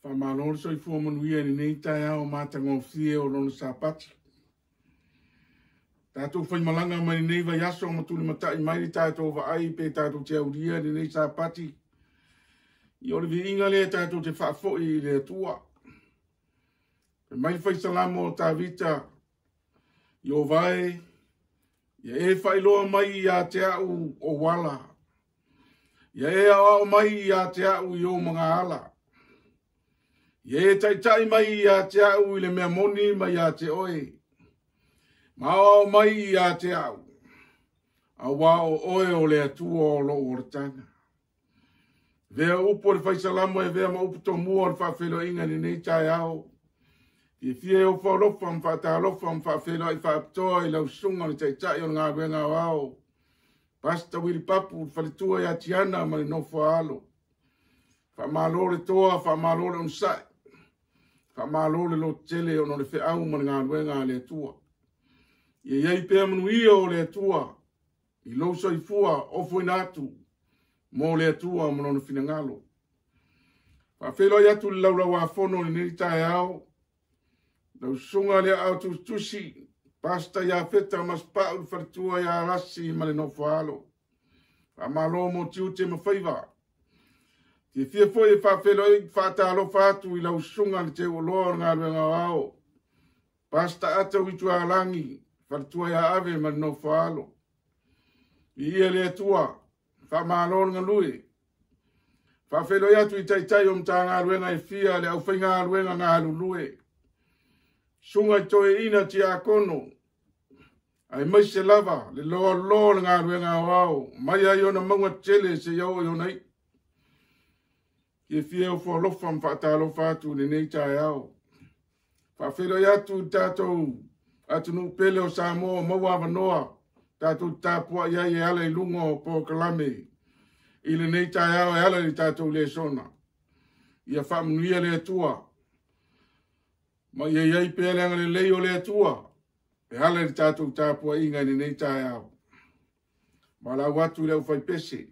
Faamalo le soifua manuia i lenei taeao matagofie o lona Sapati. Tatou faimalaga mai lenei vaiaso ma tulimatai mai le tatou vaai pe tatou te aulia lenei Sapati. Ia o le viiga lea tatou te faafoi i le Atua. Fai mai le Fai Salamo o Tavita, Ieova e, ia e faailoa mai ia te au ou ala. Ia e aoao mai ia te au i ou magaala. Ia e taitai mai ia te au i le mea moni ma ia te oe. Ma aoao mai ia te au, aua o oe o le Atua o lou olataga. Avea upu o le Fai Salamo e avea ma upu tomua o le faafeiloaiga i lenei taeao. Fiafia e ofo alofa ma faatalofa ma faafeiloai faapitoa i lau susuga le Taitai o le galuega aoao, Pastor Willy Papu, le faletua ia Tiana ma le nofo a alo. Faamalo le toa, faamalo le onosai, faamalo le lototele ona o le feau ma le galuega a le Atua. Ia i ai pea manuia o le Atua i lou soifua ofoina atu mo le Atua ma lona finagalo. Faafeiloai atu i le laulauafono i lenei taeao, lau susuga le Aao Tusitusi, Pastor Iafeta Masepau, le faletua ia Alasi ma le nofo a alo. Faamalo mo tiute ma faiva. Fiafia foi e faafeiloai faatalofa atu i lau susuga le Teuoloa o le galuega aoao, Pastor Ata Uitualagi, faletua ia Ave ma le nofo a alo. Viia le Atua, faamalo le galue. Faafeiloai atu i taitai o Matagaluega e fia, le aufaigaluega galulue, susuga i toeaiina tiakono, aemaise lava le loaloa o le galuega aoao, mai ai ona mauga tele seia oo i ona iu. Fiafia e ofo alofa ma faatalofa atu i lenei taeao. Faafeiloai atu i le tatou atunuu pele o Samoa o maua avanoa tatou tapuai ai e ala i luga o polokalame i lenei taeao e ala i le tatou lesona. Ia faamanuia le Atua ma ia i ai pea le agalelei o le Atua e ala i le tatou tapuaiga i lenei taeao. Valaau atu i le aufaipese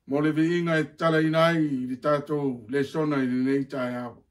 mo le viiga e tatalaina ai le tatou lesona i lenei taeao.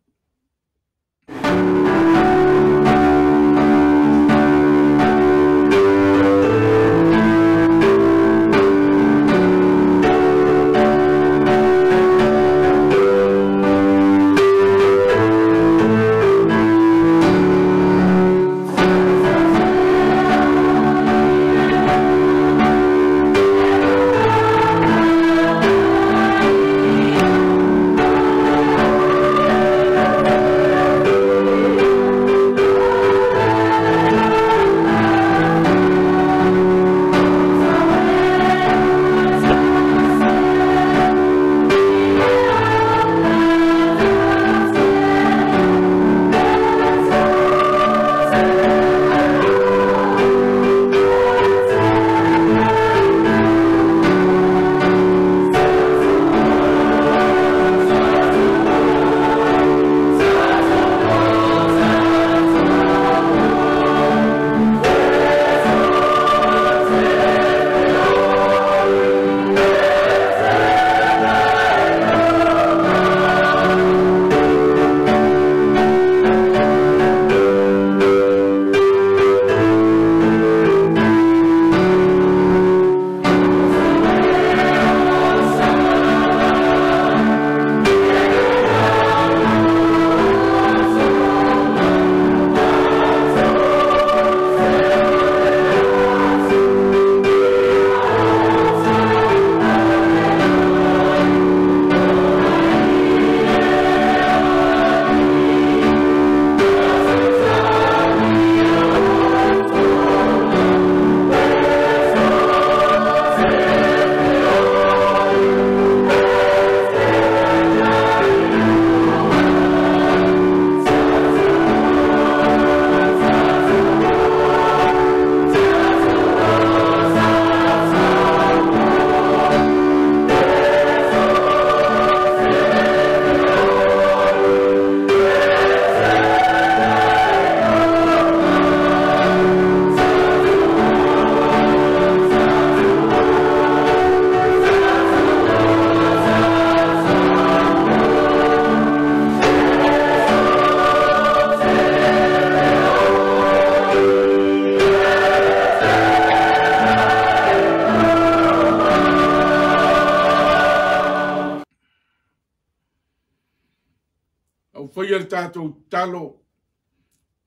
tatou tatalo.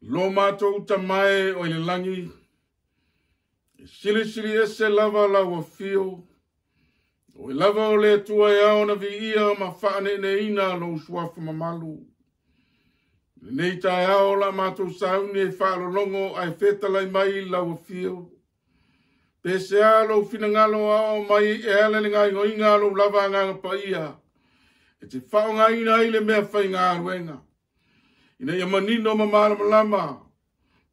Lo matou Tama e o i le lagi, e silisili ese lava lau afio, o e lava o le Atua e ao ona viia ma faaneeneina lou suafa mamalu. Lenei taeao la matou sauni e faalologo ae fetalai mai lau afio. Pe sea lou finagalo ao mai e ala le gaoioiga a lou lava Agaga Paia, e te faaaogaina ai le mea faigaluega, ina ia manino ma malamalama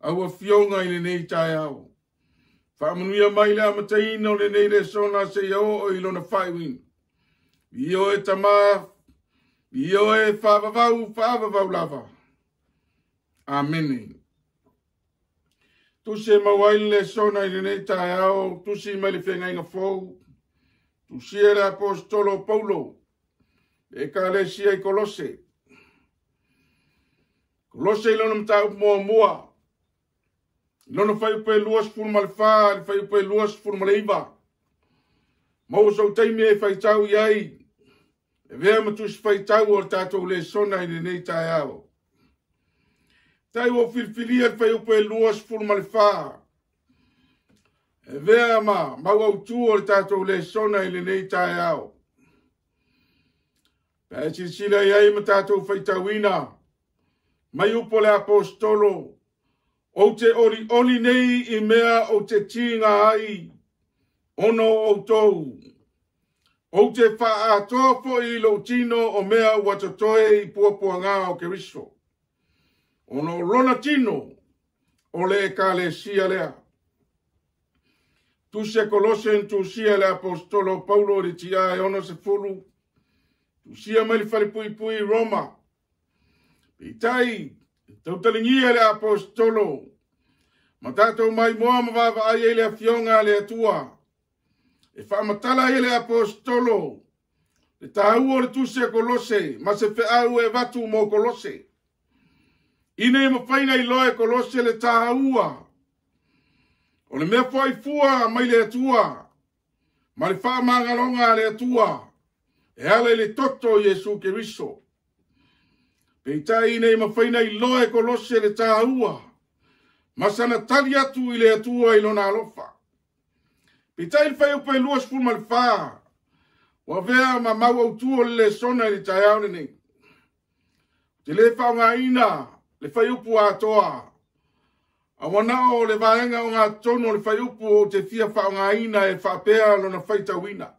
au afioga i lenei taeao. Faamanuia mai le amataina o lenei lesona seia oo i lona faaiuina. Viia oe Tama, viia oe faavavau, faavavau lava. Amene. Tusi e maua ai le lesona i lenei taeao, tusi mai le Feagaiga Fou, tusia e le Aposetolo o Paulo, le Ekalesia i Kolose. Kolose i lona mataupu muamua, i lona fuaiupu e 24 i le fuaiupu e 29. Maua sou taimi e faitau i ai, e avea ma tusi faitau o le tatou lesona i lenei taeao. Tai ua filifilia le fuaiupu e 24, e avea ma mau autu o le tatou lesona i lenei taeao. Pe a e silasila i ai ma tatou faitauina, mai upu o le Aposetolo, ou te olioli nei i mea ou te tiga ai, ona o outou. Ou te faaatoa foi i lou tino o mea ua totoe i puapuaga o Keriso, ona o lona tino o le Ekalesia lea. Tusi a Kolose na tusia e le Aposetolo o Paulo i le tia e 60, tusia mai le falepuipui i Roma. Peitai, tautalagia e le Aposetolo, ma tatou maimoa ma vaavaai ai le afioga a le Atua, e faamatala ai e le Aposetolo le taua o le tusi a Kolose ma se feau e avatu mo Kolose, ina ia mafai ona iloa e Kolose le taua o le mea foaifua mai le Atua ma le faamagaloga a le Atua e ala i le toto o Iesu Keriso. Peitai ina ia mafai ona iloa e Kolose le taua ma sana tali atu i le Atua i lona alofa. Peitai le fuaiupu e 24, ua avea ma mau autu o le lesona i le taeao lenei. Ou te le faaaogaina le fuaiupu atoa, a ua na o le vaega ogatotonu o le fuaiupu ou te fia faaaogaina e faapea lona faitauina.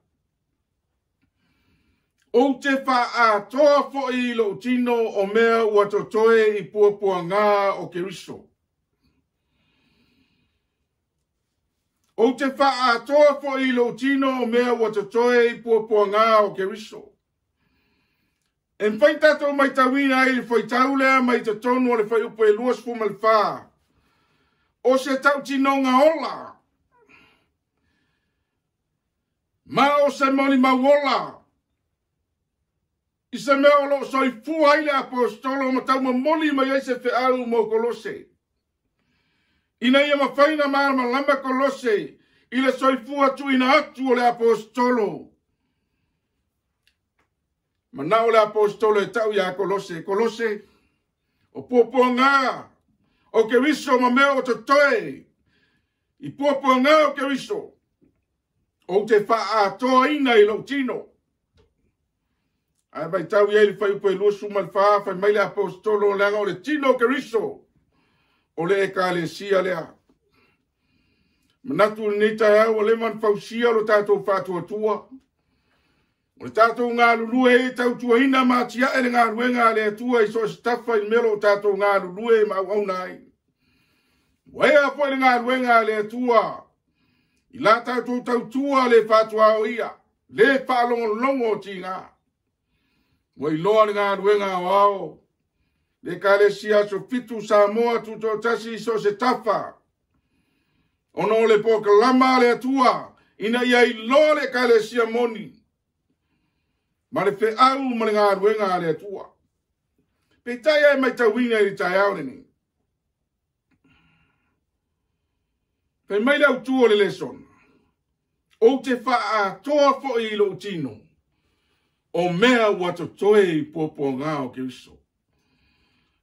Ou te faaatoa foi i lou tino o mea ua totoe i puapuaga o Keriso. Ou te faaatoa foi i lou tino o mea ua totoe i puapuaga o Keriso. E mafai tatou matauina ai le faitau lea mai totonu o le fuaiupu e 24, o se tautinoga ola, ma o se molimau ola, i se mea o loo soifua ai le Aposetolo ma taumomoli mai ai se feau mo Kolose, ina ia mafai ona malamalama Kolose i le soifua tuuina atu o le Aposetolo. Manao le Aposetolo e tau ia Kolose, Kolose, o puapuaga o Keriso ma mea o totoe i puapuaga o Keriso, ou te faaatoaina i lou tino. Ae matau i ai le fuaiupu e 24, fai mai le Aposetolo, leaga o le tino o Keriso, o le Ekalesia lea. Manatu lenei taeao ua leva ona fausia lo tatou faatuatua. O le tatou galulue e tautuaina ma atiae le galuega a le Atua i so o se tafa i mea o lo o tatou galulue ma auauna ai. Ua ea foi le galuega a le Atua i la tatou tautua le faatuaoia, le faalogologo o tiga. Ua iloa le galuega aoao, le Ekalesia Aso Fitu Samoa Tutoatasi i so o se tafa, ona o le polokalama a le Atua ina ia iloa le Ekalesia moni ma le feau ma le galuega a le Atua. Peitai ai matauina i le taeao lenei, fai mai le autu o le lesona, ou te faaatoa foi i lou tino o mea ua totoe i puapuaga o Keriso.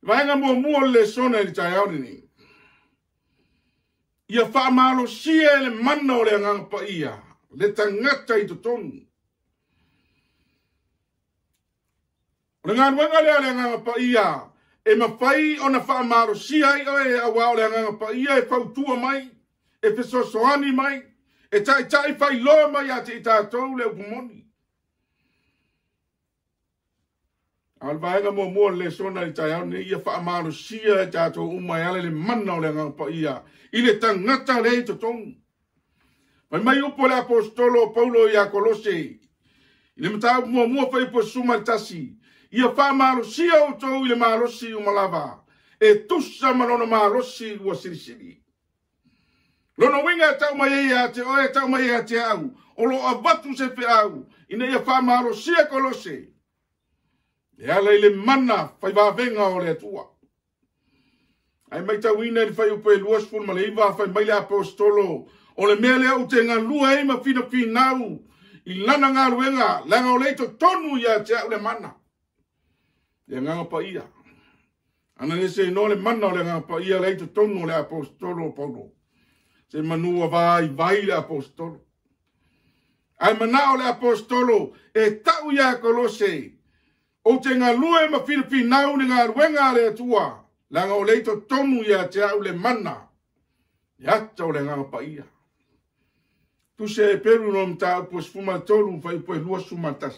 Vaega muamua o le lesona i le taeao lenei. Ia faamalosia e le mana o le Agaga Paia le tagata i totonu. O le galuega lea a le Agaga Paia e mafai ona faamalosia ai oe, aua o le Agaga Paia e fautua mai, e fesoasoani mai, e taitai failoa mai ia te i tatou le upu moni. A o le vaega muamua o le lesona i le taeao lenei, ia faamalosia e tatou uma e ala i le mana o le Agaga Paia i le tagata lea i totonu. Fai mai upu o le aposetolo o Paulo ia Kolose i le mataupu muamua fuaiupu 11, ia faamalosia outou i le malosi uma lava, e tusa ma lona malosi ua silisili. Lona uiga e tau mai ai ia te oe, e tau mai ia te au, o lo o avatu se feau ina ia faamalosia Kolose e ala i le mana faivavega o le Atua. Ae matauina i le fuaiupu 29, fai mai le aposetolo, o le mea lea ou te galue ai ma finafinau i lana galuega, leaga o lea i totonu ia te au le mana, le Agaga Paia. Ana le seinoa le mana o le Agaga Paia lea i totonu o le aposetolo o Paulo, se manu ua vaivai le aposetolo. Ae manao le aposetolo e tau ia Kolose, ou te galue ma finafinau le galuega a le Atua, leaga o lea i totonu ia te au le mana, le ata o le Agaga Paia. Tusi a Eperu no mataupu 13, fuaiupu 21.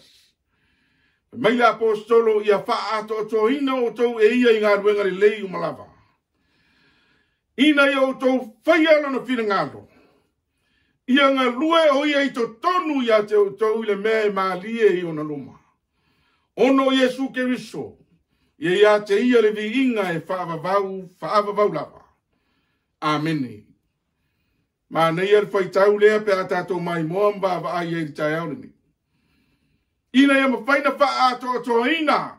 Fai mai le aposetolo, ia faaatoatoaina outou e ia i galuega lelei uma lava, ina ia outou faia lona finagalo, ia galue o ia i totonu ia te outou i le mea e malie i ona luma. Ona o Iesu Keriso, ia ia te ia le viiga e faavavau, faavavau lava. Amene. Manaia le faitau lea pe a tatou maimoa ma vaavaai ai i le taeao lenei. Ina ia mafai na faaatoatoaina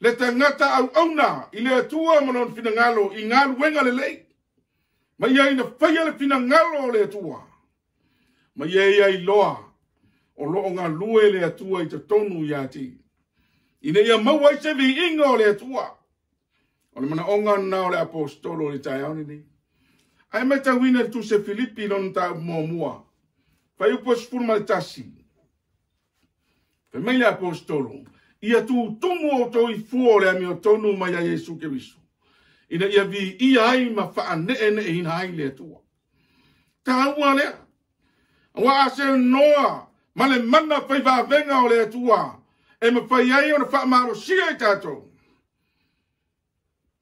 le tagata auauna i le Atua ma lona finagalo i galuega lelei, ma ia ina faia le finagalo o le Atua, ma ia ia iloa o lo o galue le Atua i totonu ia te ia, ina ia maua ai se viiga o le Atua. O le manaoga lena o le aposetolo i le taeao lenei. Ae matauina le Tusi a Filipi lona mataupu muamua, fuaiupu 11. Fai mai le aposetolo, ia tutumu outou i fua o le amiotonu mai ia Iesu Keriso, ina ia viia ai ma faaneeneeina ai le Atua. Taua lea, aua a seanoa ma le mana faivavega o le Atua, e mafai ai ona faamalosia i tatou.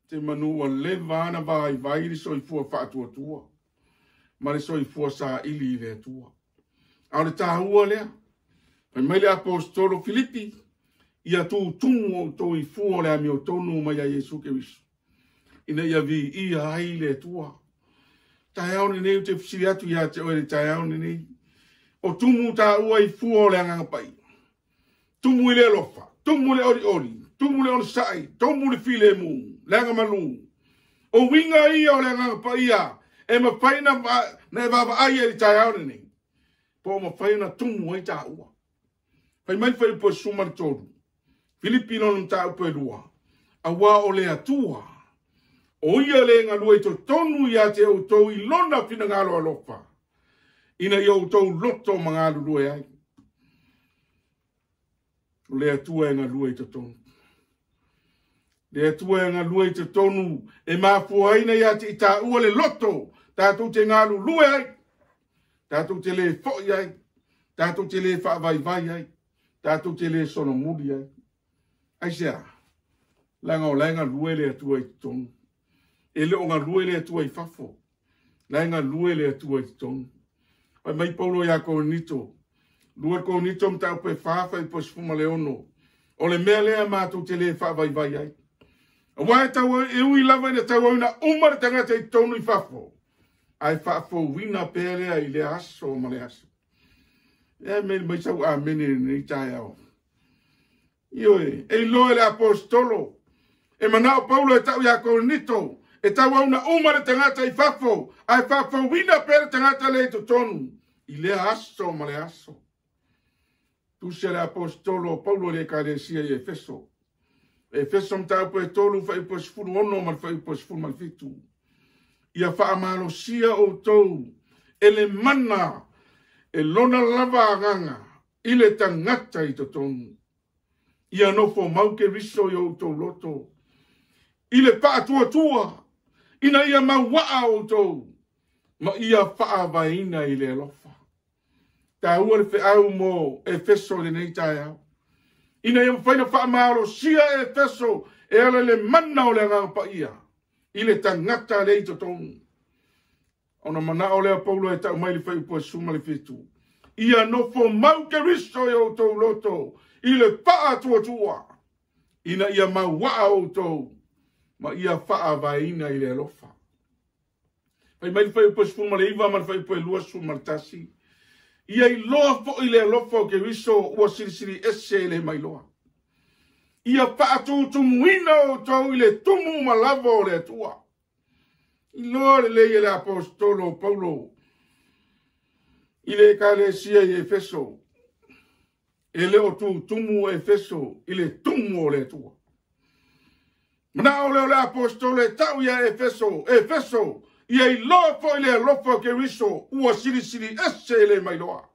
Te manu ua leva ana vaivai le soifua faatuatua ma le soifua saili i le Atua. A o le taua lea, fai mai le aposetolo Filipi, ia tutumu outou i fua o le amiotonu mai ia Iesu Keriso, ina ia viia ai le Atua. Taeao lenei ou te fesili atu ia te oe le taeao lenei, o tumu taua i fua o le Agaga Paia. Tumu i le alofa, tumu le olioli, tumu le onosai, tumu le filemu, le agamalu. O uiga ia o le Agaga Paia e mafai na e vaavaai ai i le taeao lenei, po o mafai ona tumu ai taua. Fai mai fuaiupu 13, Filipi lona mataupu e 2, aua o le Atua, o ia le galue i totonu ia te outou i lona finagalo alofa, ina ia outou loto ma galulue ai. O le Atua e galue i totonu. Le Atua e galue i totonu e mafua ai na ia te i taua le loto, tatou te galulue ai, tatou te le foi ai, tatou te le faavaivai ai, tatou te le solomuli ai. Aisea? Leaga o la e galue le Atua i totonu. E le o galue le Atua i fafo. La e galue le Atua i totonu. Fai mai Paulo ia Korinito, 2 Korinito mataupu e 4, fuaiupu 16. O le mea lea matou te le faavaivai ai. Aua e tau e ui lava ina tauauina uma le tagata i totonu i fafo, ae faafouina pea lea i le aso ma le aso. E mea mai sau amene lenei taeao. Ioe, e iloa e le aposetolo, e manao Paulo e tau ia Korinito, e tauauna uma le tagata i fafo, ae faafouina pea le tagata lea i totonu, i lea aso ma le aso. Tusi a le aposetolo o Paulo i le ekalesia i Efeso. Efeso mataupu e 3 fuaiupu e 16 ma le fuaiupu e 17. Ia faamalosia outou e le mana e lona lava agaga i le tagata i totonu. Ia nofo mau Keriso i outou loto i le faatuatua ina ia mauaa outou ma ia faavaeina i le alofa. Taua le feau mo Efeso i lenei taeao, ina ia mafai ona faamalosia Efeso e ala i le mana o le Agaga Paia i le tagata lea i totonu. Ona manao lea Paulo e tau mai le fuaiupu e 17, ia nofo mau Keriso i outou loto i le faatuatua ina ia mauaa outou ma ia faavaeina i le alofa. Fai mai le fuaiupu e 19 ma le fuaiupu e 21, ia iloa foi le alofa o Keriso ua silisili ese e le mailoa. Ia faatutumuina outou i le tumu ma lava o le Atua. Iloa lelei e le aposetolo o Paulo i le ekalesia i Efeso, e le o tutumu Efeso i le tumu o le Atua. Manao lea o le aposetolo e tau ia Efeso, Efeso, ia iloa foi le alofa o Keriso ua silisili ese e le mailoa.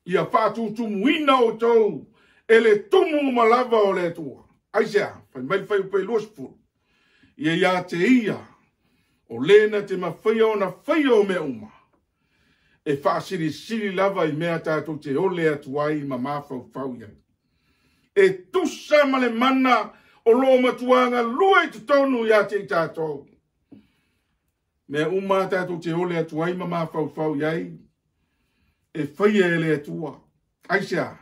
Ia faatutumuina outou e le tumu ma lava o le Atua. Aisea, fai mai le fuaiupu e 20, ia ia te ia, o le na te mafaia ona faia o mea uma, e faasilisili lava i mea tatou te ole atu ai ma mafaufau i ai. E tusa ma le mana o loo matuaga lua i totonu ia te i tatou. Mea uma tatou te ole atu ai ma mafaufau i ai, e faia e le Atua. Aisea,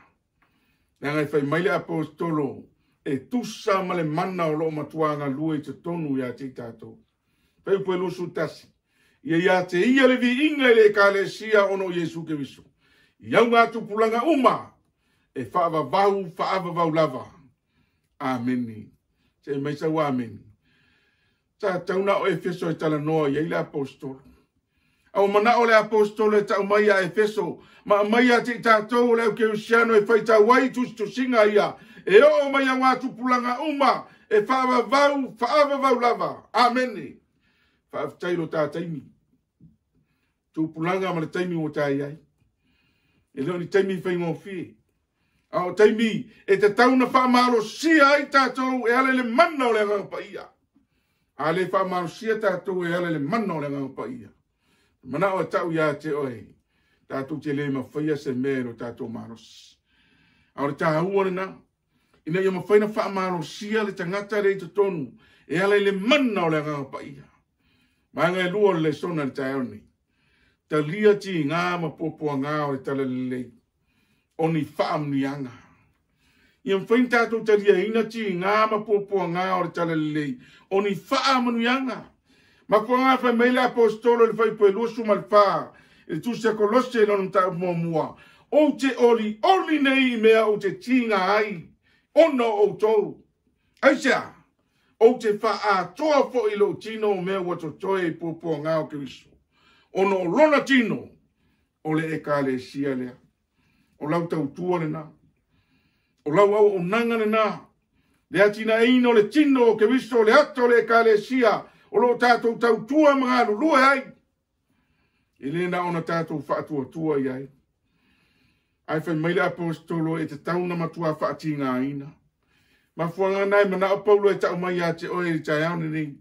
leaga e fai mai le aposetolo, e tusa ma le mana o loo matuaga lua i totonu ia te i tatou. Fuaiupu e 21, ia ia te ia le viiga i le ekalesia ona o Iesu Keriso, i auga tupulaga uma, e faavavau faavavau lava. Ameni. Se mai sau ameni. Sa tauna o Efeso e talanoa i ai le aposetolo. Au manao le aposetolo e tau mai ia Efeso, ma aumai ia te i tatou o le au kerisiano e faitau ai tusitusiga ia, e oo mai auga tupulaga uma, e faavavau faavavau lava. Ameni. Faafetai lo ta taimi. Tupulaga ma le taimi ua ta i ai. E le o ni taimi faigofie. A o taimi e tatau na faamalosia ai tatou e ala i le mana o le Agaga Paia. A le faamalosia tatou e ala i le mana o le Agaga Paia, manao e tau ia te oe, tatou te le mafaia se mea i lo tatou malosi. A o le taua lena, ina ia mafai na faamalosia le tagata le i totonu e ala i le mana o le Agaga Paia. Vaega e lua o le lesona i le taeao nei. Talia tiga ma puapuaga o le talalelei, o ni faamanuiaga. Ia mafai na tatou taliaina tiga ma puapuaga o le talalelei, o ni faamanuiaga. Mafuaaga fai mai le aposetolo i le fuaiupu e 24, i le tusi a Kolose i lona mataupu muamua, ou te olioli nei i mea ou te tiga ai, ona o outou. Aisea, ou te faaatoa foi i lou tino o mea ua totoe i puapuaga o Keriso, ona o lona tino o le ekalesia lea. O lau tautua lena, o lau auaunaga lena, le atinaeina o le tino o Keriso, le ata o le ekalesia, o loo tatou tautua ma galulue ai. E le na ona tatou faatuatua i ai. Ae fai mai le aposetolo e tatau na matua faatigaina. Mafuaaga na e manao Paulo e tau mai ia te oe i le taeao lenei.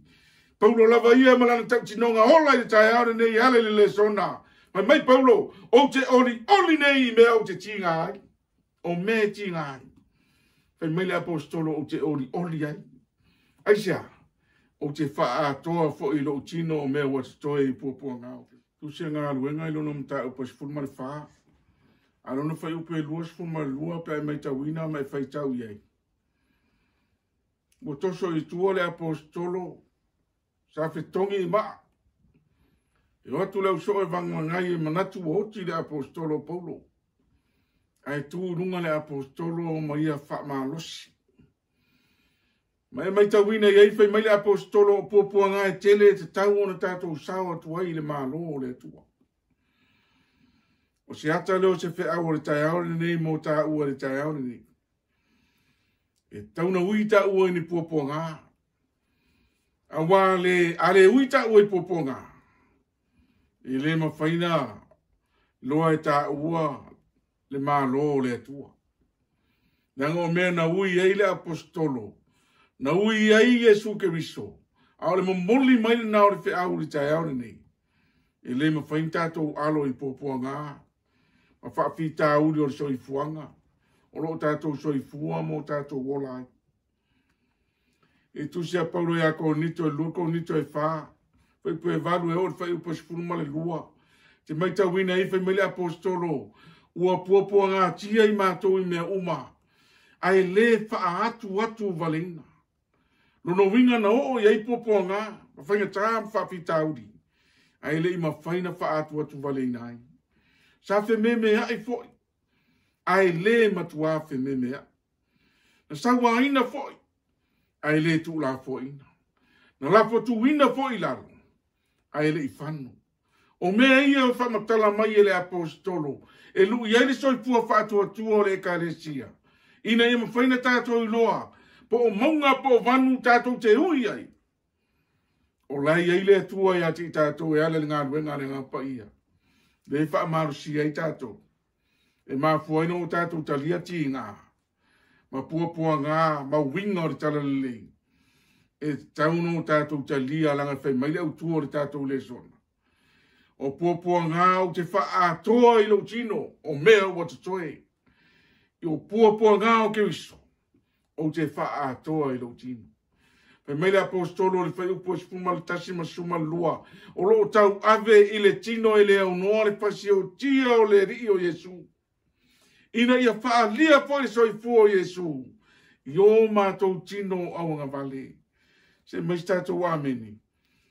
Paulo lava ia ma lana tautinoga ola i le taeao lenei e ala i le lesona. Fai mai Paulo, ou te olioli nei i mea ou te tiga ai. O mea e tiga ai. Fai mai le aposetolo ou te olioli ai. Aisea, ou te faaatoa foi i lou tino o mea ua totoe i puapuaga o. Tusi galuega i lona mataupu e 14. A lona fuaiupu e 22 pe a e matauina ma e faitau i ai. Ua toso i tua le aposetolo sa fetogi i maa. E o atu le ausoo e vagagai e manatu ua oti le aposetolo o Paulo. Ae tu i luga le aposetolo ma ia faamalosi. Ma e matauina i ai fai mai le aposetolo o puapuaga e tele e tatau ona tatou sao atu ai i le Malo o le Atua. O se ata lea o se feau o le taeao lenei mo taua i le taeao lenei. E tatau ona ui taua i ni puapuaga. Aua le, a le ui taua i puapuaga, e le mafai ona iloa e taua le Malo o le Atua. Leaga o mea na ui ai le aposetolo, na ui ai Iesu Keriso, a o le momoli mai lena o le feau i le taeao lenei, e le mafai ona tatou alo i puapuaga ma faafitauli o le soifuaga o lo o tatou soifua ma o tatou ola ai. I tusi a Paulo ia Korinito, 2 Korinito e 4, fuaiupu e 8 e oo i le fuaiupu e 12, te matauina ai fai mai le aposetolo, ua puapuagatia i matou i mea uma, ae le faaatuatuvaleina. Lona uiga na oo i ai puapuaga ma faigata ma faafitauli, ae le i mafai ona faaatuatuvaleina ai. Sa fememeai foi, ae le matua fememeai. Na sauaina foi, ae le tuulafoaiina. Na lafotuina foi i lalo, ae le i fano. O mea ia e faamatala mai e le aposetolo, e lui ai le soifua faatuatua o le Ekalesia, ina ia mafai ona tatou iloa po o mauga po o vanu tatou te ui ai, o la e i ai le Atua ia te i tatou e ala i le galuega a le Agaga Paia, lea e faamalosia ai tatou, e mafua ai ona o tatou talia tiga ma puapuaga ma uiga o le talalelei, e tatau ona o tatou talia, leaga fai mai le autu o le tatou lesona, o puapuaga ou te faaatoa i lou tino, o mea ua totoe. O puapuaga o Keriso, ou te faaatoa i lou tino. Fai mai le aposetolo i le fuaiupu e 11 ma le 12, o lo o tauave i le tino e le aunoa le fasiotia o le Alii o Iesu, ina ia faaalia foi le soifua o Iesu i o matou tino auagavale. Se mai se tatou amene.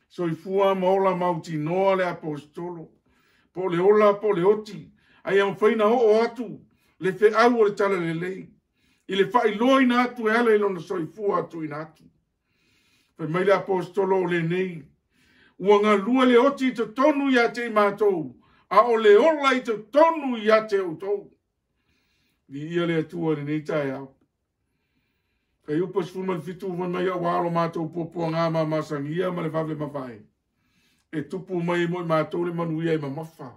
Soifua ma ola mautinoa le aposetolo, po o le ola po o le oti, a ia mafai ona oo atu le feau o le talalelei i le faailoaina atu e ala i lona soifua tuuina atu. Fai mai le aposetolo o lenei, ua galue le oti i totonu ia te i matou, a o le ola i totonu ia te outou. Viia le Atua i lenei taeao. Fuaiupu 17 fai mai, aua o lo matou puapuaga mamasagia ma le vave mavae, e tupu mai mo i matou le manuia e mamafa,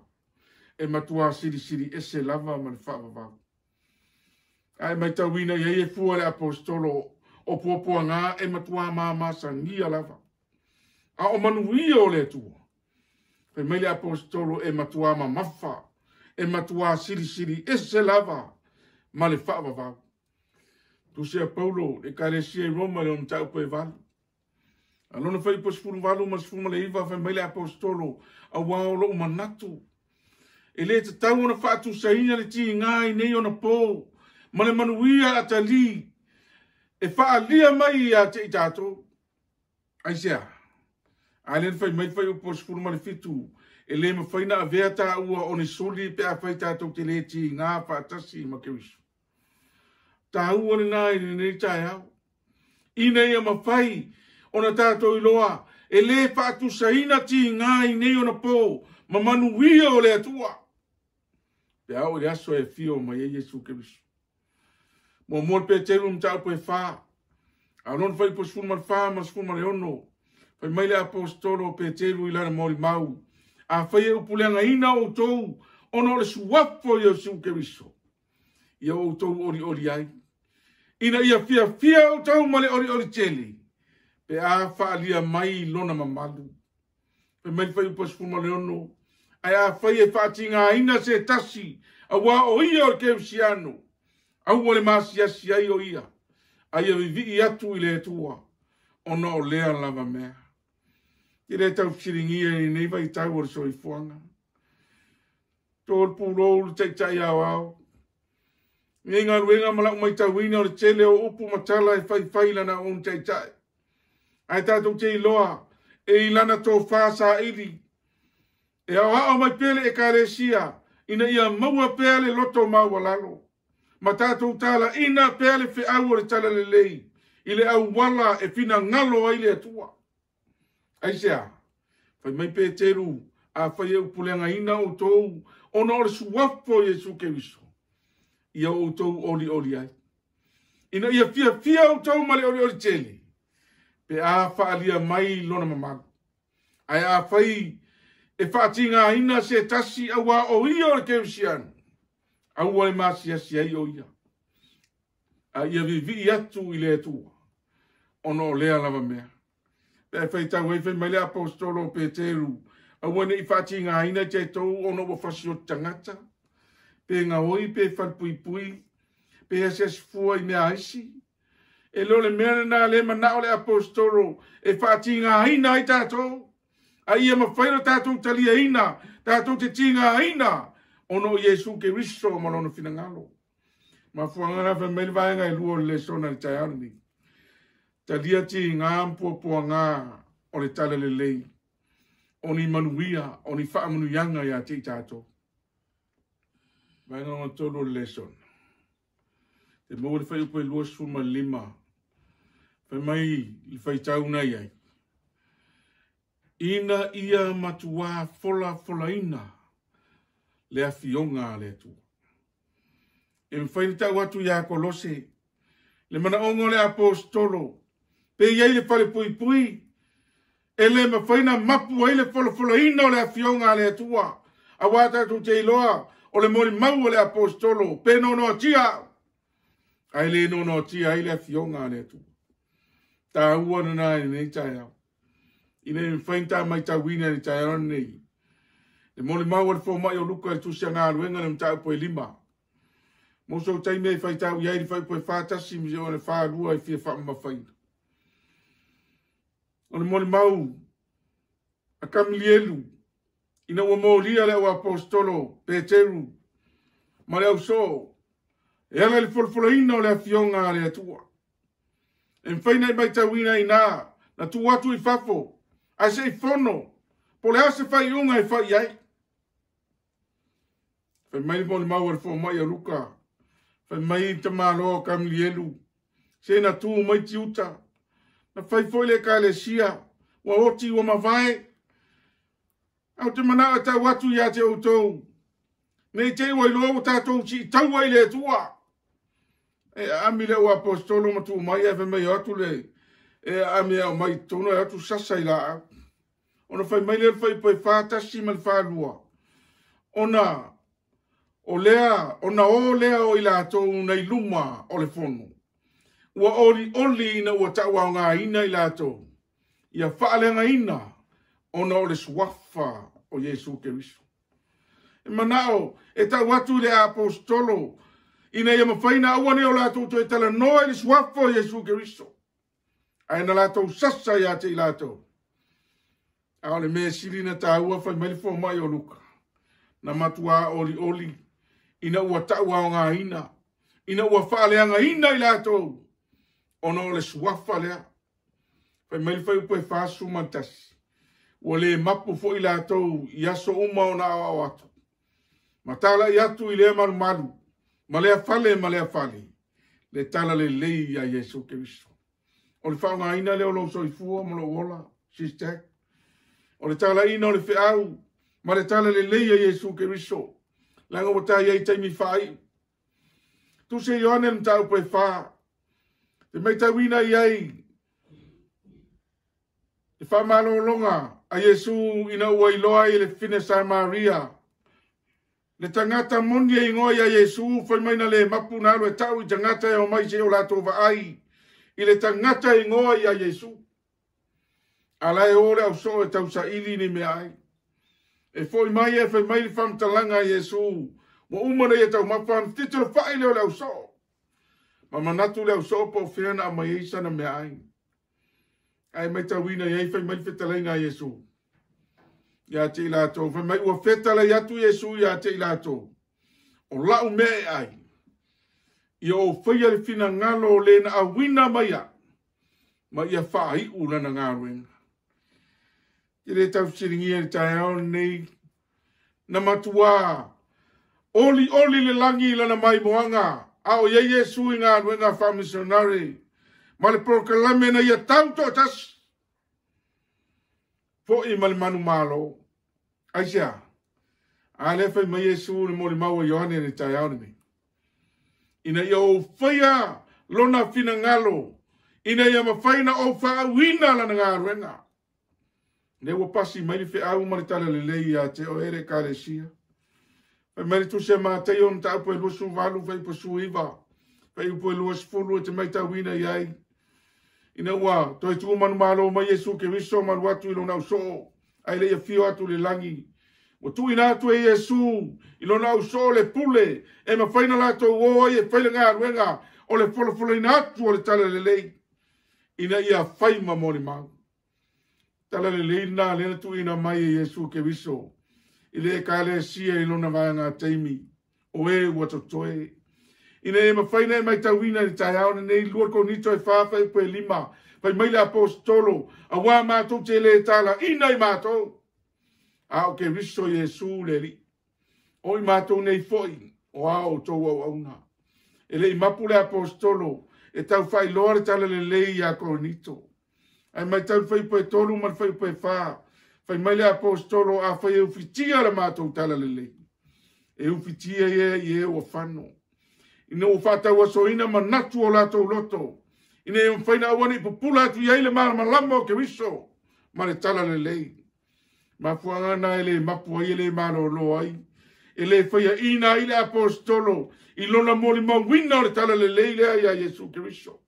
e matua silisili ese lava ma le faavavau. Ae matauina i ai e fua le aposetolo, o puapuaga e matua mamasagia lava, a o manuia o le Atua, fai mai le aposetolo, e matua mamafa, e matua silisili ese lava ma le faavavau. Tusi a Paulo, le Ekalesia i Roma, le mataupu e 8. A lona fuaiupu 18 ma le 19, fai mai le aposetolo, aua o lou manatu, e le tatau ona faatusaina le tiga i nei ona po, ma le manuia atali, e faalia mai ia te i tatou. Aisea? A lea fai mai fuaiupu 17, e le mafai ona avea taua o ni suli pe afai tatou te le tiga faatasi ma Keriso. Taua lena i lenei taeao, ina ia mafai ona tatou iloa e le faatusaina tiga i nei ona po ma manuia o le Atua, pe a oo i le aso e afio mai ai Iesu Keriso. Muamua le Peteru mataupu e 4, a lona fuaiupu 14 ma le 16, fai mai le aposetolo o Peteru i lana molimau, afai e upuleagaina outou ona o le suafa o Iesu Keriso, ia outou olioli ai, ina ia fiafia outou ma le olioli tele, pe a faalia mai lona mamalu. Fai mai le fuaiupu 16, ae afai e faatigaina se tasi, aua o ia o le kerisiano, aua le masiasi ai o ia, a ia vivii atu i le Atua, ona o lea lava mea. E le tau fesiligia i lenei vaitau o le soifuaga. Tolu pulou le taitai aoao. Nei galuega ma lau matauina o le tele o upu ma tala e faifai lana own taitai. Ae tatou te iloa e i lana tofa saili, e aoao mai pea le Ekalesia ina ia maua pea le loto maualalo, ma tatou talaina pea le feau o le talalelei i le auala e finagalo ai le Atua. Aisea? Fai mai Peteru, afai e upuleagaina outou ona o le suafa o Iesu Keriso, ia outou olioli ai, Ina ia fiafia outou ma le olioli tele, pe a faaalia mai lona mamalu. Ae afai e faatigaina se tasi auā o ia o le kerisiano, aua le masiasi ai o ia, a ia vivii atu i le Atua, ona o lea lava mea. Pe a faitau ai, fai mai le aposetolo o Peteru, aua ne i faatigaina i tatou ona ua fasioti tagata, pe gaoi pe falepuipui, pe asiasi fua i mea aisi. E le o le mea lena le manao le aposetolo e faatigaina ai tatou, a ia mafai ona tatou taliaina, tatou te tigaina, ona o Iesu Keriso ma lona finagalo. Mafuaaga na fai mai le vaega e 2 o le lesona i le taeao lenei. Talia tiga ma puapuaga o le tala lelei, o ni manuia, o ni faamanuiaga ia te i tatou. Vaega lona 3 o le lesona. Te maua le fuaiupu e 25, fai mai le faitau na i ai. Ina ia matuā folafolaina le afioga a le Atua. E mafai ona tau atu ia Kolose le manaoga o le aposetolo, pe i ai le falepuipui, e le mafai ona mapu ai le folafolaina o le afioga a le Atua, auā tatou te iloa o le molimau o le aposetolo, pe noanoatia au, ae le noanoatia ai le afioga a le Atua. Taua lena i lenei taeao. Ina ia mafai ona ta matauina i le taeao lenei le molimau a le fomai o Luka i le tusi a galuega le mataupu e 5. Mo sou taimi e faitau i ai le fuaiupu e 41 ma le 42 e fia faamamafaina. O le molimau a Kamilielu, ina ua molia le auaposetolo Peteru ma le ausoo, e ala i le folafolaina o le afioga a le Atua. E mafai ona e matauina i ina, na tuu atu i fafo, ae se i fono, po o le a se faaiuga e fai i ai. Fai mai le molimau a le fomai a Luka, fai mai le tamaloa o Kamilielu, se na tu mai tiuta, na fai foi le ekalesia, ua oti ua mavae. Ae ou te manao e tau atu ia te outou, ne i te i ua iloa ua tatou siitaua i le Atua. E aami le auaposetolo ma tuu mai, ae fai mai o atu le e aami e au mai i totonu, e atu sasa i laau. Ona fai mai lea le fuaiupu e 41 ma le 42, ona o lea, ona o lea o i latou nei luma o le fono, ua olioli ina ua tauaogaina i latou, ia faaleagaina ona o le suafa o Iesu Keriso. E manao e tau atu i le aposetolo, ina ia mafai na aua ne o latou toe talanoa i le suafa o Iesu Keriso, ae na latou sasa ia te i latou. A o le mea sili na taua, fai mai le fomai o Luka, na matuā olioli ina ua tauaogaina, ina ua faaleagaina i latou, ona o le suafa lea. Fai mai le fuaiupu e 41, ua le mapu foi latou i aso uma ona aoao atu, ma talai atu i lea malumalu, ma lea fale ma lea fale, le tala lelei ia Iesu Keriso. O le faaaogaina lea o lou soifua ma lou ola, sister, o le talaina o le feau ma le tala lelei a Iesu Keriso, leaga ua ta i ai taimi faaiu. Tusi Ioane le mataupu e 4, te matauina i ai le faamalologa a Iesu ina ua iloa ai le fine Samaria, le tagata moni e igoa ia Iesu, fai mai na le mapu na alu e tau i tagata e omai se o latou vaai i le tagata e igoa ia Iesu. A la e o le ausoo e tausaili ni mea ai. E foi mai e fai mai le faamatalaga a Iesu, ua uma na ia taumafa, na titilo fai lea o le ausoo. Ma manatu le ausoo po o fea na aumai ai sana mea ai. Ae matauina i ai fai mai le fetalaiga a Iesu ia te i latou, fai mai ua fetalai atu Iesu ia te i latou, o lau mea e ai, ia ou faia le finagalo o le na auina mai au, ma ia faaiu lana galuega. E le taufesiligia i le taeao lenei, na matuā olioli le lagi i lana maimoaga, a o i ai Iesu i galuega faamisionare, ma le polokalame na ia tau toatasi, foi ma le manumalo. Aisea? A lea fai mai Iesu le molimau a Ioane i le taeao lenei, ina ia ou faia lona finagalo, ina ia mafai na ou faauina lana galuega. Lea ua pasi mai le feau ma le talalelei ia te oe le Ekalesia. Fai mai le Tusi a Mataio mataupu e 28 fuaiupu 19, fuaiupu e 20 e te matauina i ai, ina ua toe tuu manumalo mai Iesu Keriso ma alu atu i lona ausoo, ae le i afio atu i le lagi. Ua tuuina atu e Iesu i lona ausoo le pule e mafai na latou o ai e fai le galuega o le folafolaina atu o le talalelei, ina ia fai ma molimau. Talalelei lena lea na tuuina mai e Iesu Keriso i le Ekalesia i lona vaega taimi, o e ua totoe. Ina ia mafai na e matauina i le taeao lenei 2 Korinito e 4 fuaiupu e 5, fai mai le aposetolo, auā matou te le talaina i matou, a o Keriso Iesu le Alii. O i matou nei foi, o a outou auauna. E le i mapu le aposetolo e tau faailoa le talalelei ia Korinito. Ae matau le fuaiupu e 3 ma le fuaiupu e 4, fai mai le aposetolo, afai e ufitia le matou talalelei, e ufitia ia i e ua fano, ina ua faatauasoina manatu o latou loto, ina ia mafai na aua ne i pupula atu i ai le malamalama o Keriso ma le talalelei. Mafuaaga na e le mapu ai, e le malolo ai, e le faiaina ai le aposetolo i lona molimauina o le talalelei lea ia Iesu Keriso.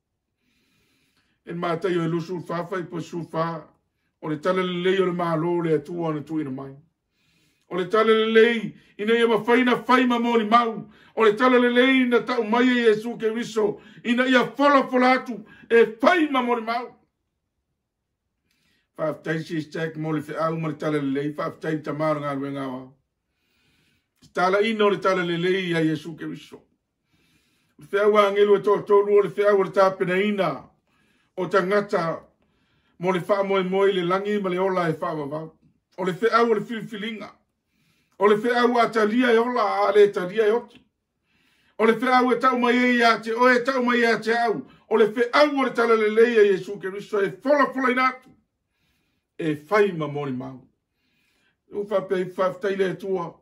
E Mataio e 24 fuaiupu 14, o le talalelei o le Malo o le Atua na tuuina mai. O le talalelei ina ia mafai na fai ma molimau. O le talalelei na tau mai e Iesu Keriso ina ia folafola atu e fai ma molimau. Faafetai Sis Jack mo le feau ma le talalelei. Faafetai le tama o le galuega aoao. Tatalaina o le talalelei ia Iesu Keriso. O le feau a agelu e toatolu, o le feau o le tapenaina o tagata mo le faamoemoe i le lagi ma le ola e faavavau. O le feau o le filifiliga. O le feau a talia e ola, a le talia e oti. O le feau e tau mai ai ia te oe, e tau mai ia te au. O le feau o le talalelei a Iesu Keriso e folafolaina atu, e fai ma molimau. Ua faapea faafetai le Atua,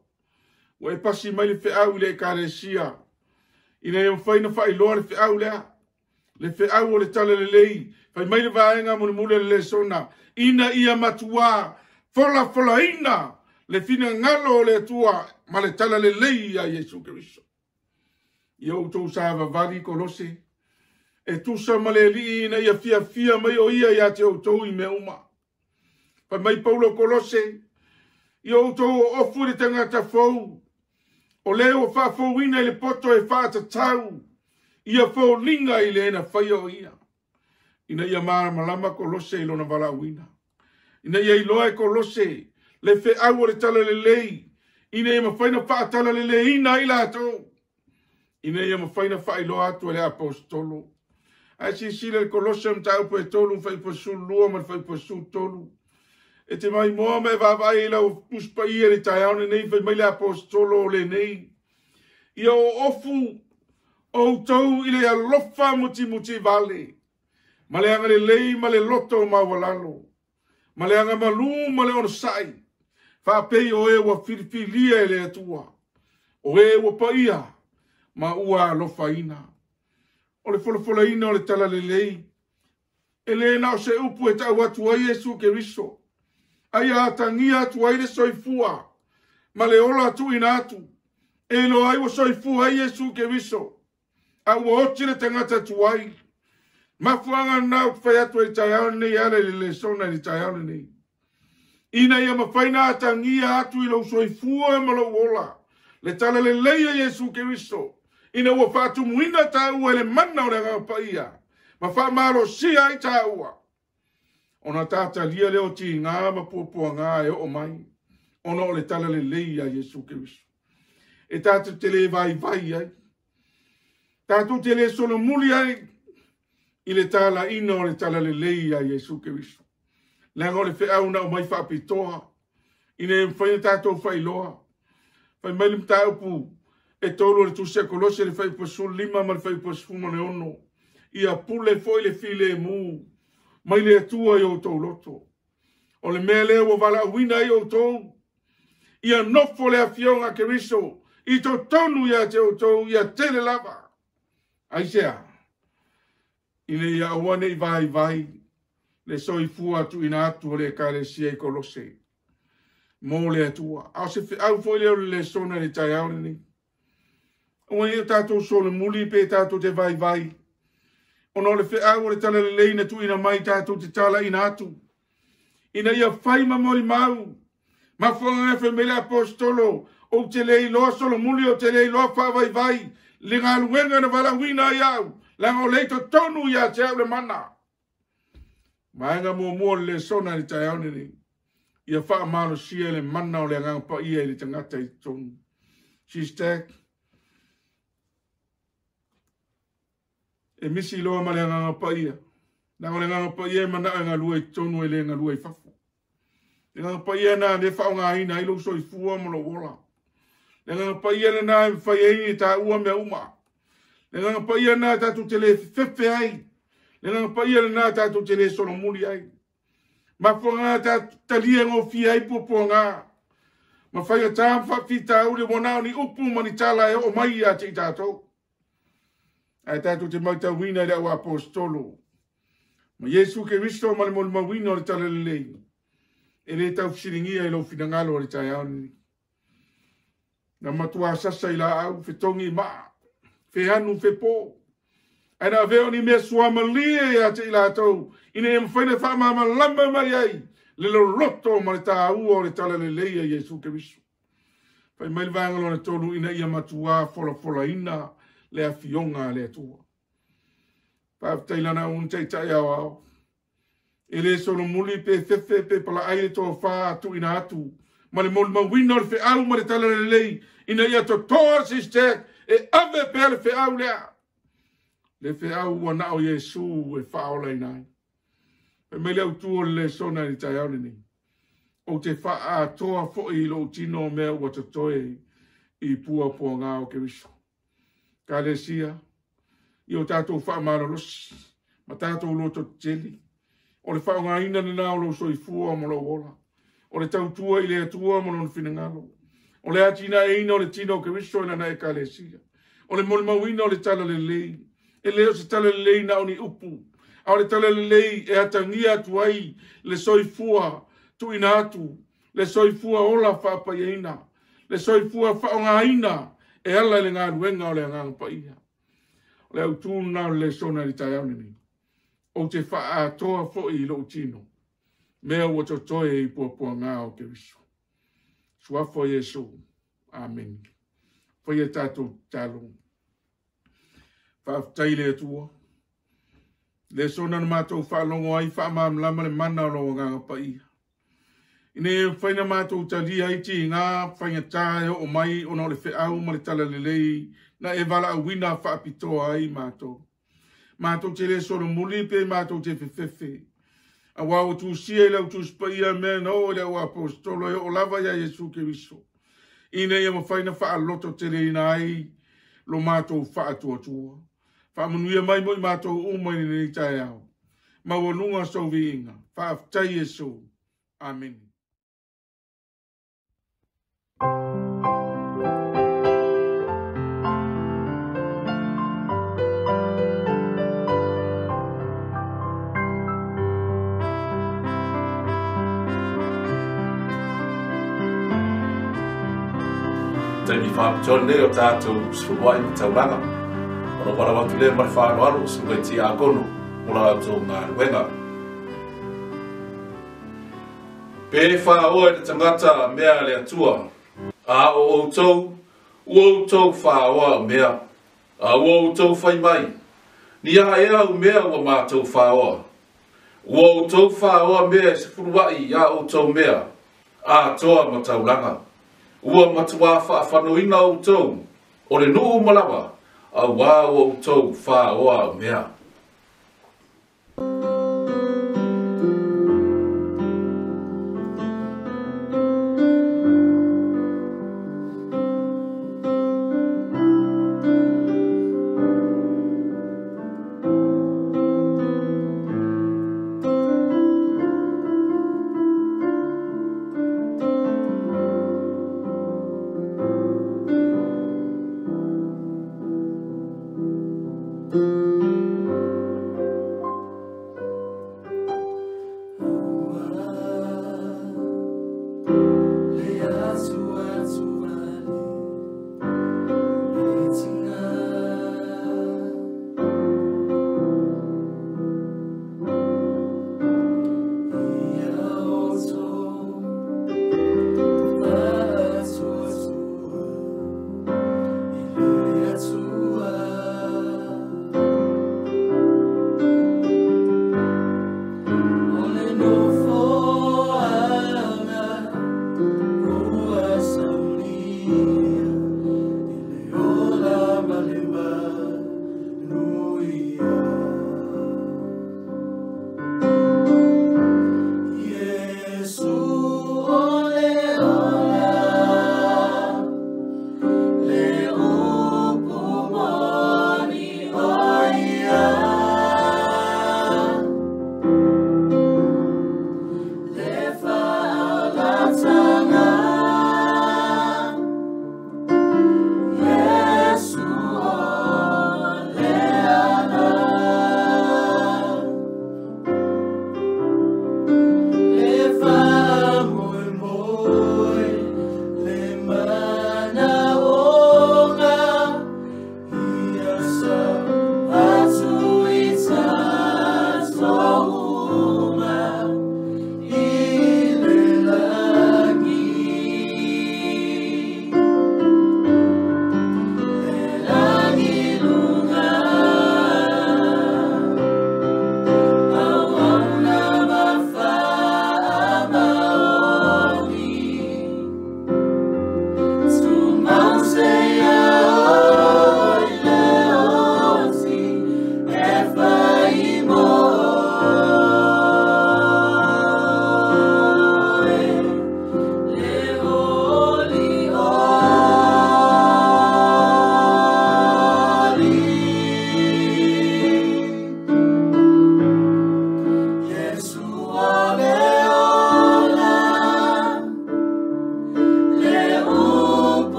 ua e pasi mai le feau i le Ekalesia, ina ia mafai na faailoa le feau lea, le feau o le talalelei. Fai mai le vaega mulimuli o le lesona, ina ia matuā folafolaina le finagalo o le Atua ma le talalelei ia Iesu Keriso. Ia outou savavali Kolose, e tusa ma le Alii ina ia fiafia mai o ia ia te outou i mea uma. Fai mai Paulo Kolose, ia outou oofu i le tagata fou, o lea ua faafouina i le poto e faatatau, ia foliga i le na faia o ia. Ina ia malamalama Kolose i lona valaauina. Ina ia iloa e Kolose le feau o le talalelei, ina ia mafai na faatalaleleina ai latou, ina ia mafai na faailoa atu e le aposetolo. Ae silasila le Kolose mataupu e 3 fuaiupu 12 ma le fuaiupu 13. E te maimoa ma e vaavaai i lau Tusi Paia i le taeao lenei, fai mai le aposetolo o lenei, ia oofu outou i le alofa mutimuti vale, ma le agalelei ma le loto maualalo, ma le agamalu ma le onosai, faapei o e ua filifilia e le Atua, o e ua paia ma ua alofaina. O le folafolaina o le talalelei, e le na o se upu e tau atu ai Iesu Keriso, ai atagia atu ai le soifua ma le ola tuuina atu, e iloa ai ua soifua ai Iesu Keriso, a ua oti le tagata tuai. Mafuaaga na ou te fai atu ai taeao lenei, ala i le lesona i le taeao lenei, ina ia mafai na atagia atu i lou soifua ma lou ola le talalelei a Iesu Keriso, ina ua faatumuina taua i le mana o le Agaga Paia ma faamalosia ai taua, ona tatalia lea o tiga ma puapuaga e oo mai, ona o le talalelei a Iesu Keriso. E tatou te le vaivai ai, tatou te le solomuli ai i le talaina o le talalelei a Iesu Keriso. Leaga o le feau na aumai faapitoa, ina ia mafai na tatou faailoa. Fai mai le mataupu e 3 o le Tusi a Kolose, le fuaiupu 15 ma le fuaiupu 16, ia pule foi le filemu mai le Atua i outou loto. O le mea lea ua valaauina ai outou, ia nofo le afioga a Keriso i totonu ia te outou, ia tele lava. Aisea? Ina ia aua nei vaivai le soifua tuuina atu o le Ekalesia i Kolose mo le Atua. A o se feau foi lea o le lesona i le taeao lenei. Aua ne i o tatou solomuli pe tatou te vaivai, ona o le feau o le talalelei na tuuina mai tatou te talaina atu, ina ia fai ma molimau. Mafuaaga e fai mai le aposetolo, ou te le iloa solomuli, ou te le iloa faavaivai le galuega na valaauina ai au, leaga o lea i totonu ia te au le mana. Vaega muamua o le lesona i le taeao lenei, ia faamalosia le mana o le Agaga Paia i le tagata i totonu. Sister, e misi loa ma le Agaga Paia. Leaga o le Agaga Paia e manao e galue i totonu e le galue i fafo. Le Agaga Paia na le faaaogaina ai lou soifua ma lou ola. Le Agaga Paia lena e mafai ai e taua mea uma. Le Agaga Paia lena tatou te le fefefe ai. Le Agaga Paia lena tatou te le solomuli ai. Mafuaaga tatou talia gofie ai puapuaga. Ma faigata ma faafitauli ua na o ni upu ma ni tala e oo mai ia te i tatou. Ae tatou te matauina i le au aposetolo ma Iesu Keriso ma le molimauina o le talalelei, e le taufesiligia i lou finagalo o le taeao lenei. Na matua sasa i laau, fetogi i maa, feanu fepo. Ae na avea o ni mea suamalie ia te i latou, ina ia mafai ona faamalamalama mai ai le loloto ma le taua o le talalelei a Iesu Keriso. Fai mai le vaega lona tolu, ina ia matua folafolaina le afioga a le Atua. Faafetai lana ua taitai aoao. E le solomuli pe fefe pe palaai le tofa tuuina atu ma le molimauina o le feau ma le talalelei, ina ia totoa sister e ave pea le feau lea. Le feau ua nao Iesu e faaolaina ai. Fai mai le autu o le lesona i le taeao lenei, ou te faaatoa foi i lou tino mea ua totoe i puapuaga o Keriso. Ekalesia, ia o tatou faamalolosi ma tatou lototetele. O le faaaogaina lena o lou soifua ma lou ola. O le tautua i le Atua ma lona finagalo. O le atinaeina o le tino o Keriso i lana Ekalesia. O le molimauina o le talalelei. E le o se talalelei na o ni upu, a o le talalelei e atagia atu ai le soifua tuuina atu, le soifua ola faapaiaina, le soifua faaaogaina e ala i le galuega o le Agaga Paia. O le autu lena o le lesona i le taeao lenei. Ou te faaatoa foi i lou tino mea ua totoe i puapuaga o Keriso. Suafa o Iesu. Amene. Faia tatou tatalo. Faafetai i le Atua. Lesona na matou faalogo ai faamalamalama le mana o lou Agaga Paia. Ina ia mafai ona matou talia ai tiga faigata e oo mai ona o le feau ma le talalelei na e valaauina faapitoa ai matou. Matou te le solomuli pe matou te fefefe. Aua ua tusia i lau Tusi Paia mea na oo i le au aposetolo e oo lava ia Iesu Keriso. Ina ia mafai ona faalototeleina ai lo matou faatuatua. Faamanuia mai mo i matou uma i lenei taeao. Maualuga sou viiga. Faafetai Iesu. Amene. Taimi faapitoa lenei o tatou sefuluai ma taulaga. Ona valaau atu lea ma le faaaloalo susuga i Tiakono mo la outou galuega. Pe faaoa i le tagata mea a le Atua, a o outou, ua outou faaoa mea, a ua outou fai mai, ni a ea au mea ua matou faaoa? Ua outou faaoa mea e sefuluai iā outou mea atoa ma taulaga. Ua matuā faafanoina outou o le nuu uma lava, auā ua outou faaoa au mea.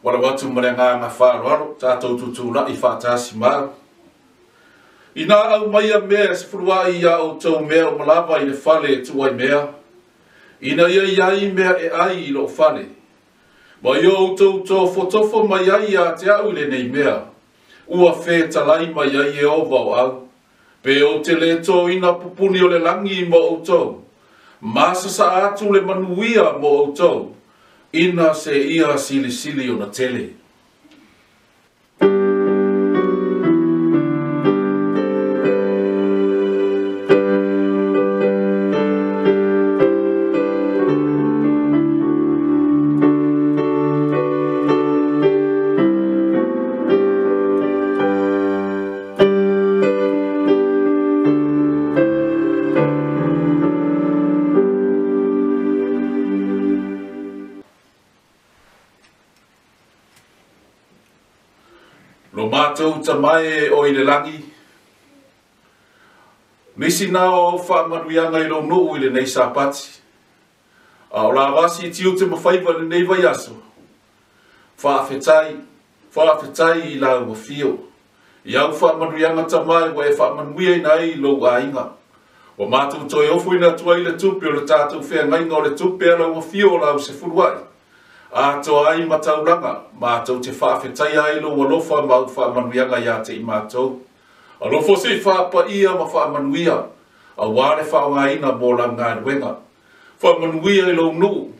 Wala watu ma le agaga faaaloalo tatou tutula'i faatasi ma au. Inā aumaia mea e sefulua'i iā outou mea uma lava i le fale e tuu ai mea, ina ia i ai mea e ai i lou fale. Ma ia outou tofotofo mai ai iā te a'u i lenei mea, ua fetalai mai ai Ieova o au, pe ou te lē tōina pupuni o le lagi mo outou, ma sasa'a atu le manuia mo outou, ina seia silisili ona tele. Lo matou Tama e o i le lagi, nisi na o au faamanuiaga i lou nuu i lenei Sapati, a o la vasi i tiute ma faiva i lenei vaiaso. Faafetai, faafetai i lau afio. I au faamanuiaga Tama e ua e faamanuiaina ai i lou aiga. Ua matou toe ofoina atu ai le tupe o le tatou feagaiga o le tupe a lau afio o lau sefulua'i. Atoa ai ma taulaga, matou te faafetaia ai lou alofa ma au faamanuiaga iā te i matou. Alofa se i faapaia ma faamanuia, auā le faaaogaina mo lau galuega. Faamanuia i lou nuu,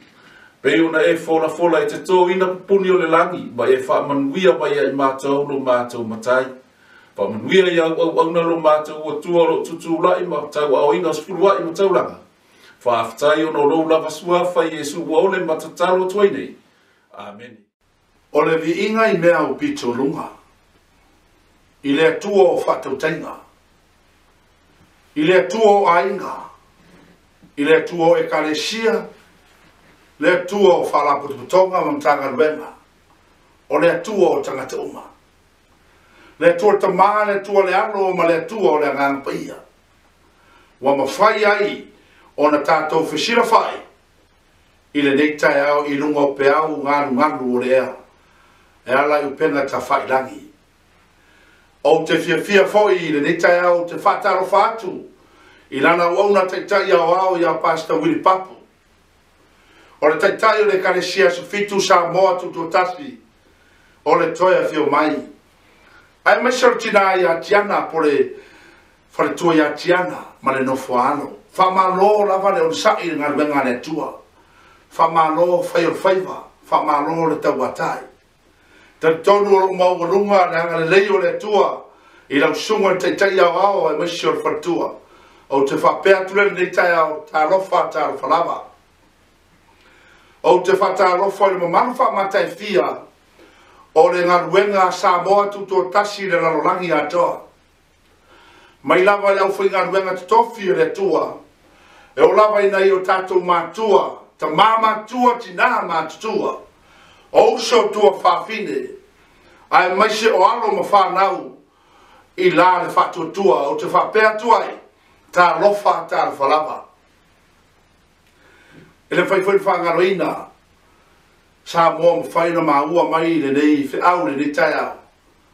pei ona e folafola e te tōina pupuni o le lagi, ma e faamanuia mai ia i matou lo matou Matai. Faamanuia i au auauna lo matou Atua o lo o tutula'i ma tauaaoina o sefulua'i ma taulaga. Faafetai ona o lou lava suafa Iesu ua ole ma tatalo atu ai nei. Amene. O le viiga i mea aupito luga, i le Atua o faatautaiga, i le Atua o aiga, i le Atua o Ekalesia, le Atua o faalapotopotoga ma Matagaluega, o le Atua o tagata uma. Le Atua le Tama, le Atua le Alo ma le Atua o le Agaga Paia. Ua mafai ai ona tatou fesilafai i lenei taeao i luga o peau galugalu o le ea, e ala i upega tafailagi. Ou te fiafia foi i lenei taeao ou te faatalofa atu i lana auauna taitai aoao ia Pastor Willie Papu. O le taitai o le Ekalesia Aso Fitu Samoa Tutoatasi o le toe afio mai. Aemaise o le tinā ia Tiana po le faletua ia Tiana ma le nofo a alo. Faamalo lava le onosai i le galuega a le Atua. Faamalo fai o le faiva, faamalo le tauatai. Talitonu o loo maualuga le agalelei o le Atua i lau susuga i le Taitai Aoao aemaise o le faletua. Ou te faapea atu lea i lenei taeao, talofa, talofa lava. Ou te faatalofa i le mamalu faamataefia o le galuega a Samoa Tutoatasi i le lalolagi atoa. Mai lava i le aufaigaluega totofi a le Atua, e oo lava i nai o tatou matua, tama matua, tina matutua, o uso tuafafine, aemaise o alo ma fanau i la le faatuatua. Ou te faapea atu ai, talofa, talofa lava. E le mafai foi ona faagaloina Samoa mafai ona maua mai i lenei feau i lenei taeao.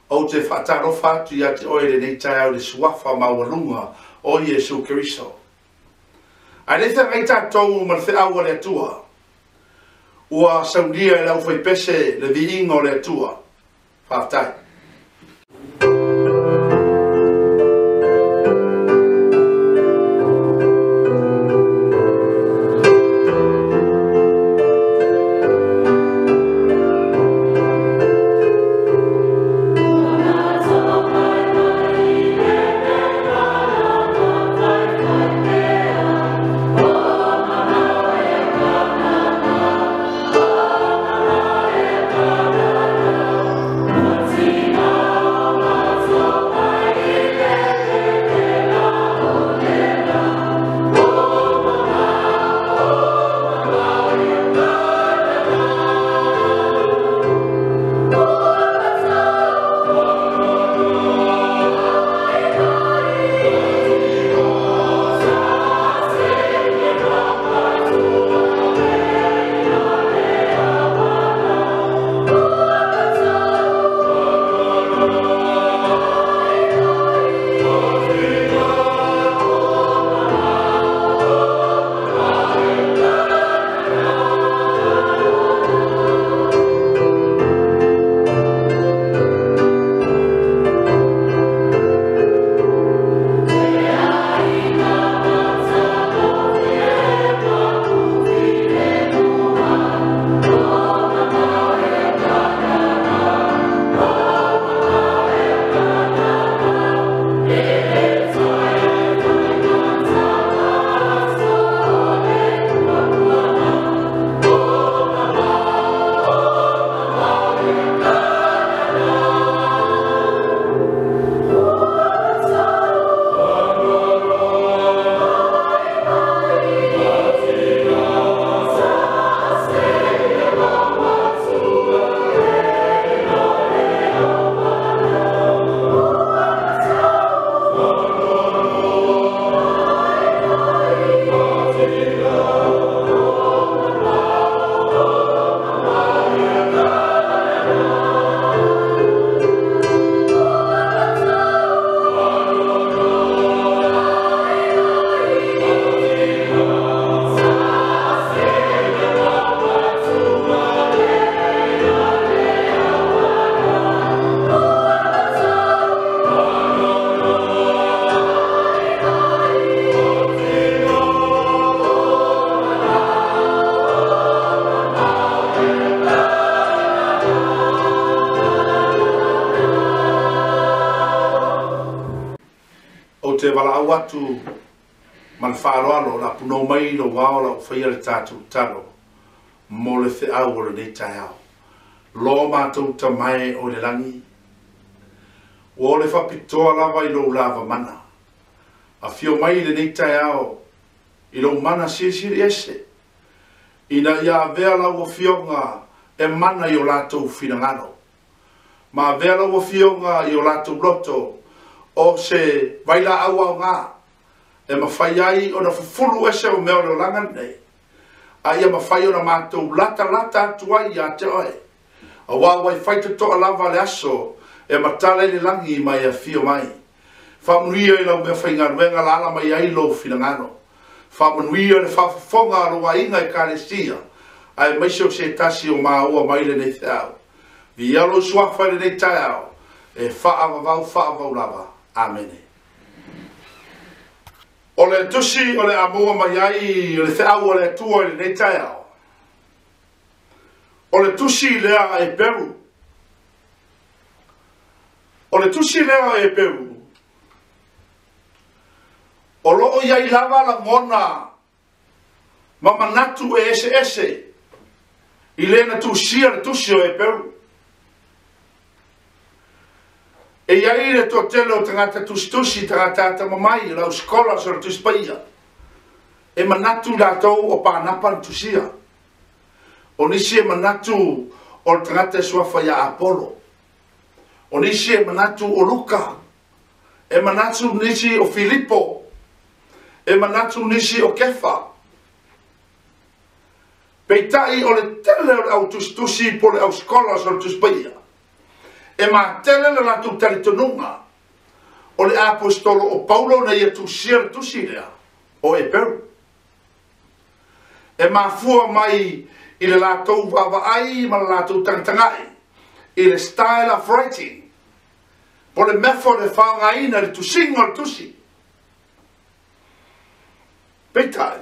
Ou te faatalofa atu ia te oe i lenei taeao i le suafa maualuga o Iesu Keriso. Ae le i feagai tatou ma le feau a le Atua. Ua saunia e le aufaipese le viiga o le Atua. Faafetai. Ou te valaau atu ma le faaaloalo o le a punou mai lou ao la ou faia le tatou tatalo mo le feau o lenei taeao. Lo matou Tama e o i le lagi, ua ole faapitoa lava i lou lava mana. Afio mai i lenei taeao i lou mana silisili ese, ina ia avea lau Afioga e mana i o latou finagalo, ma avea lau Afioga i o latou loto o se vailaau aoga e mafai ai ona fufulu ese o mea o le olaga lenei, a ia mafai ona matou latalata atu ai ia te oe, auā ua e fai totoa lava le aso e matala i le lagi ma e afio mai. Faamanuia i lau meafaigaluega laala mai ai lou finagalo. Faamanuia le faafofoga a lou aiga Ekalesia, aemaise o se tasi o maua mai lenei feau. Viia lou suafa i lenei taeao, e faavavau faavavau lava. Amene. O le tusi o le a maua mai ai o le feau a le Atua i lenei taeao, o le tusi lea a Eperu. O le tusi lea a Eperu, o lo o i ai lava lagona ma manatu e eseese i le na tusia le tusi o Eperu. E i ai le toatele o tagata tusitusi, tagata atamamai, o le au scholars o le Tusi Paia, e manatu i latou o Panapa na tusia. O nisi e manatu o le tagata e suafa ia Apolo. O nisi e manatu o Luka. E manatu nisi o Filipo. E manatu nisi o Kefa. Peitai o le tele o le au tusitusi po o le au scholars o le Tusi Paia, e matele le latou talitonuga o le aposetolo o Paulo na ia tusia le tusi lea o Eperu. E mafua mai I le latou vaavaai ma le latou tagatagai i le style of writing po le method e faaaogaina le tusiga o le tusi. Peitai,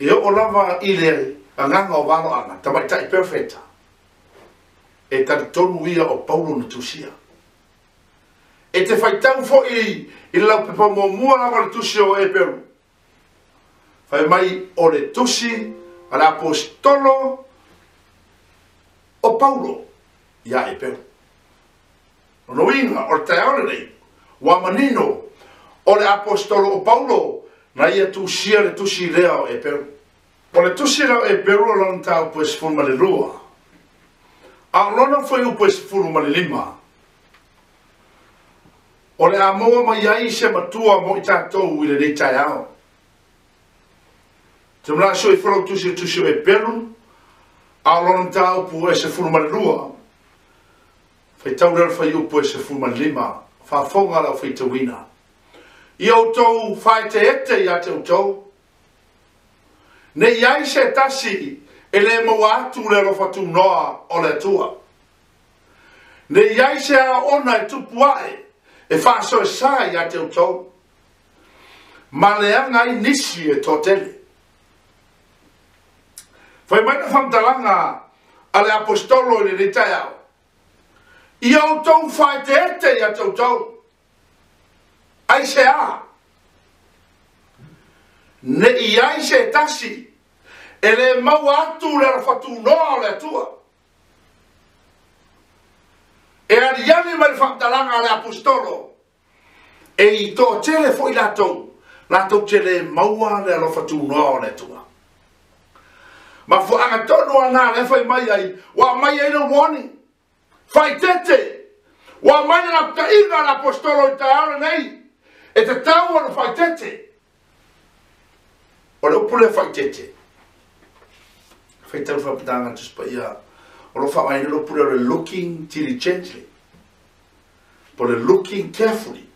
e oo lava i le agaga o valoaga, tamaitai perofeta, e talitonu ia o Paulo na tusia. E te faitau foi i le laupepa muamua lava o le tusi o Eperu, fai mai o le tusi a le aposetolo o Paulo ia Eperu. O lona uiga, o le taeao lenei, ua manino o le aposetolo o Paulo na ia tusia le tusi lea o Eperu. O le tusi lea o Eperu o lona mataupu e 12, a o lona fuaiupu e 15, o le a maua mai ai se matua mo i tatou i lenei taeao. Te manatu i folautusi le tusi o Eperu, a o lona mataupu e 12, faitau lea o le fuaiupu e 15, faafofoga lau faitauina. Ia outou faaeteete ia te outou, ne i ai se tasi e le maua atu le alofa tunoa o le Atua. Ne i ai se aoona e tupu ae e faasoesa ia te outou, ma leaga ai nisi e toatele. Fai mai le faamatalaga a le aposetolo i lenei taeao, ia outou faaeteete ia te outou, ai se a, ne i ai se tasi e le maua atu le alofa tunoa o le Atua. E aliali mai le faamatalaga a le aposetolo, e i toatele foi latou, latou te le maua le alofa tunoa o le Atua. Mafuaaga tonu ana le fai mai ai, ua mai ai le warning, faaeteete, ua mai le lapataiga a le aposetolo i taeao lenei, e tatau ona faaeteete. O le upu lea faaeteete, faitau faapitaga Tusi Paia, o lo o faaaogaina le upu lea o le looking diligently, po o le looking carefully.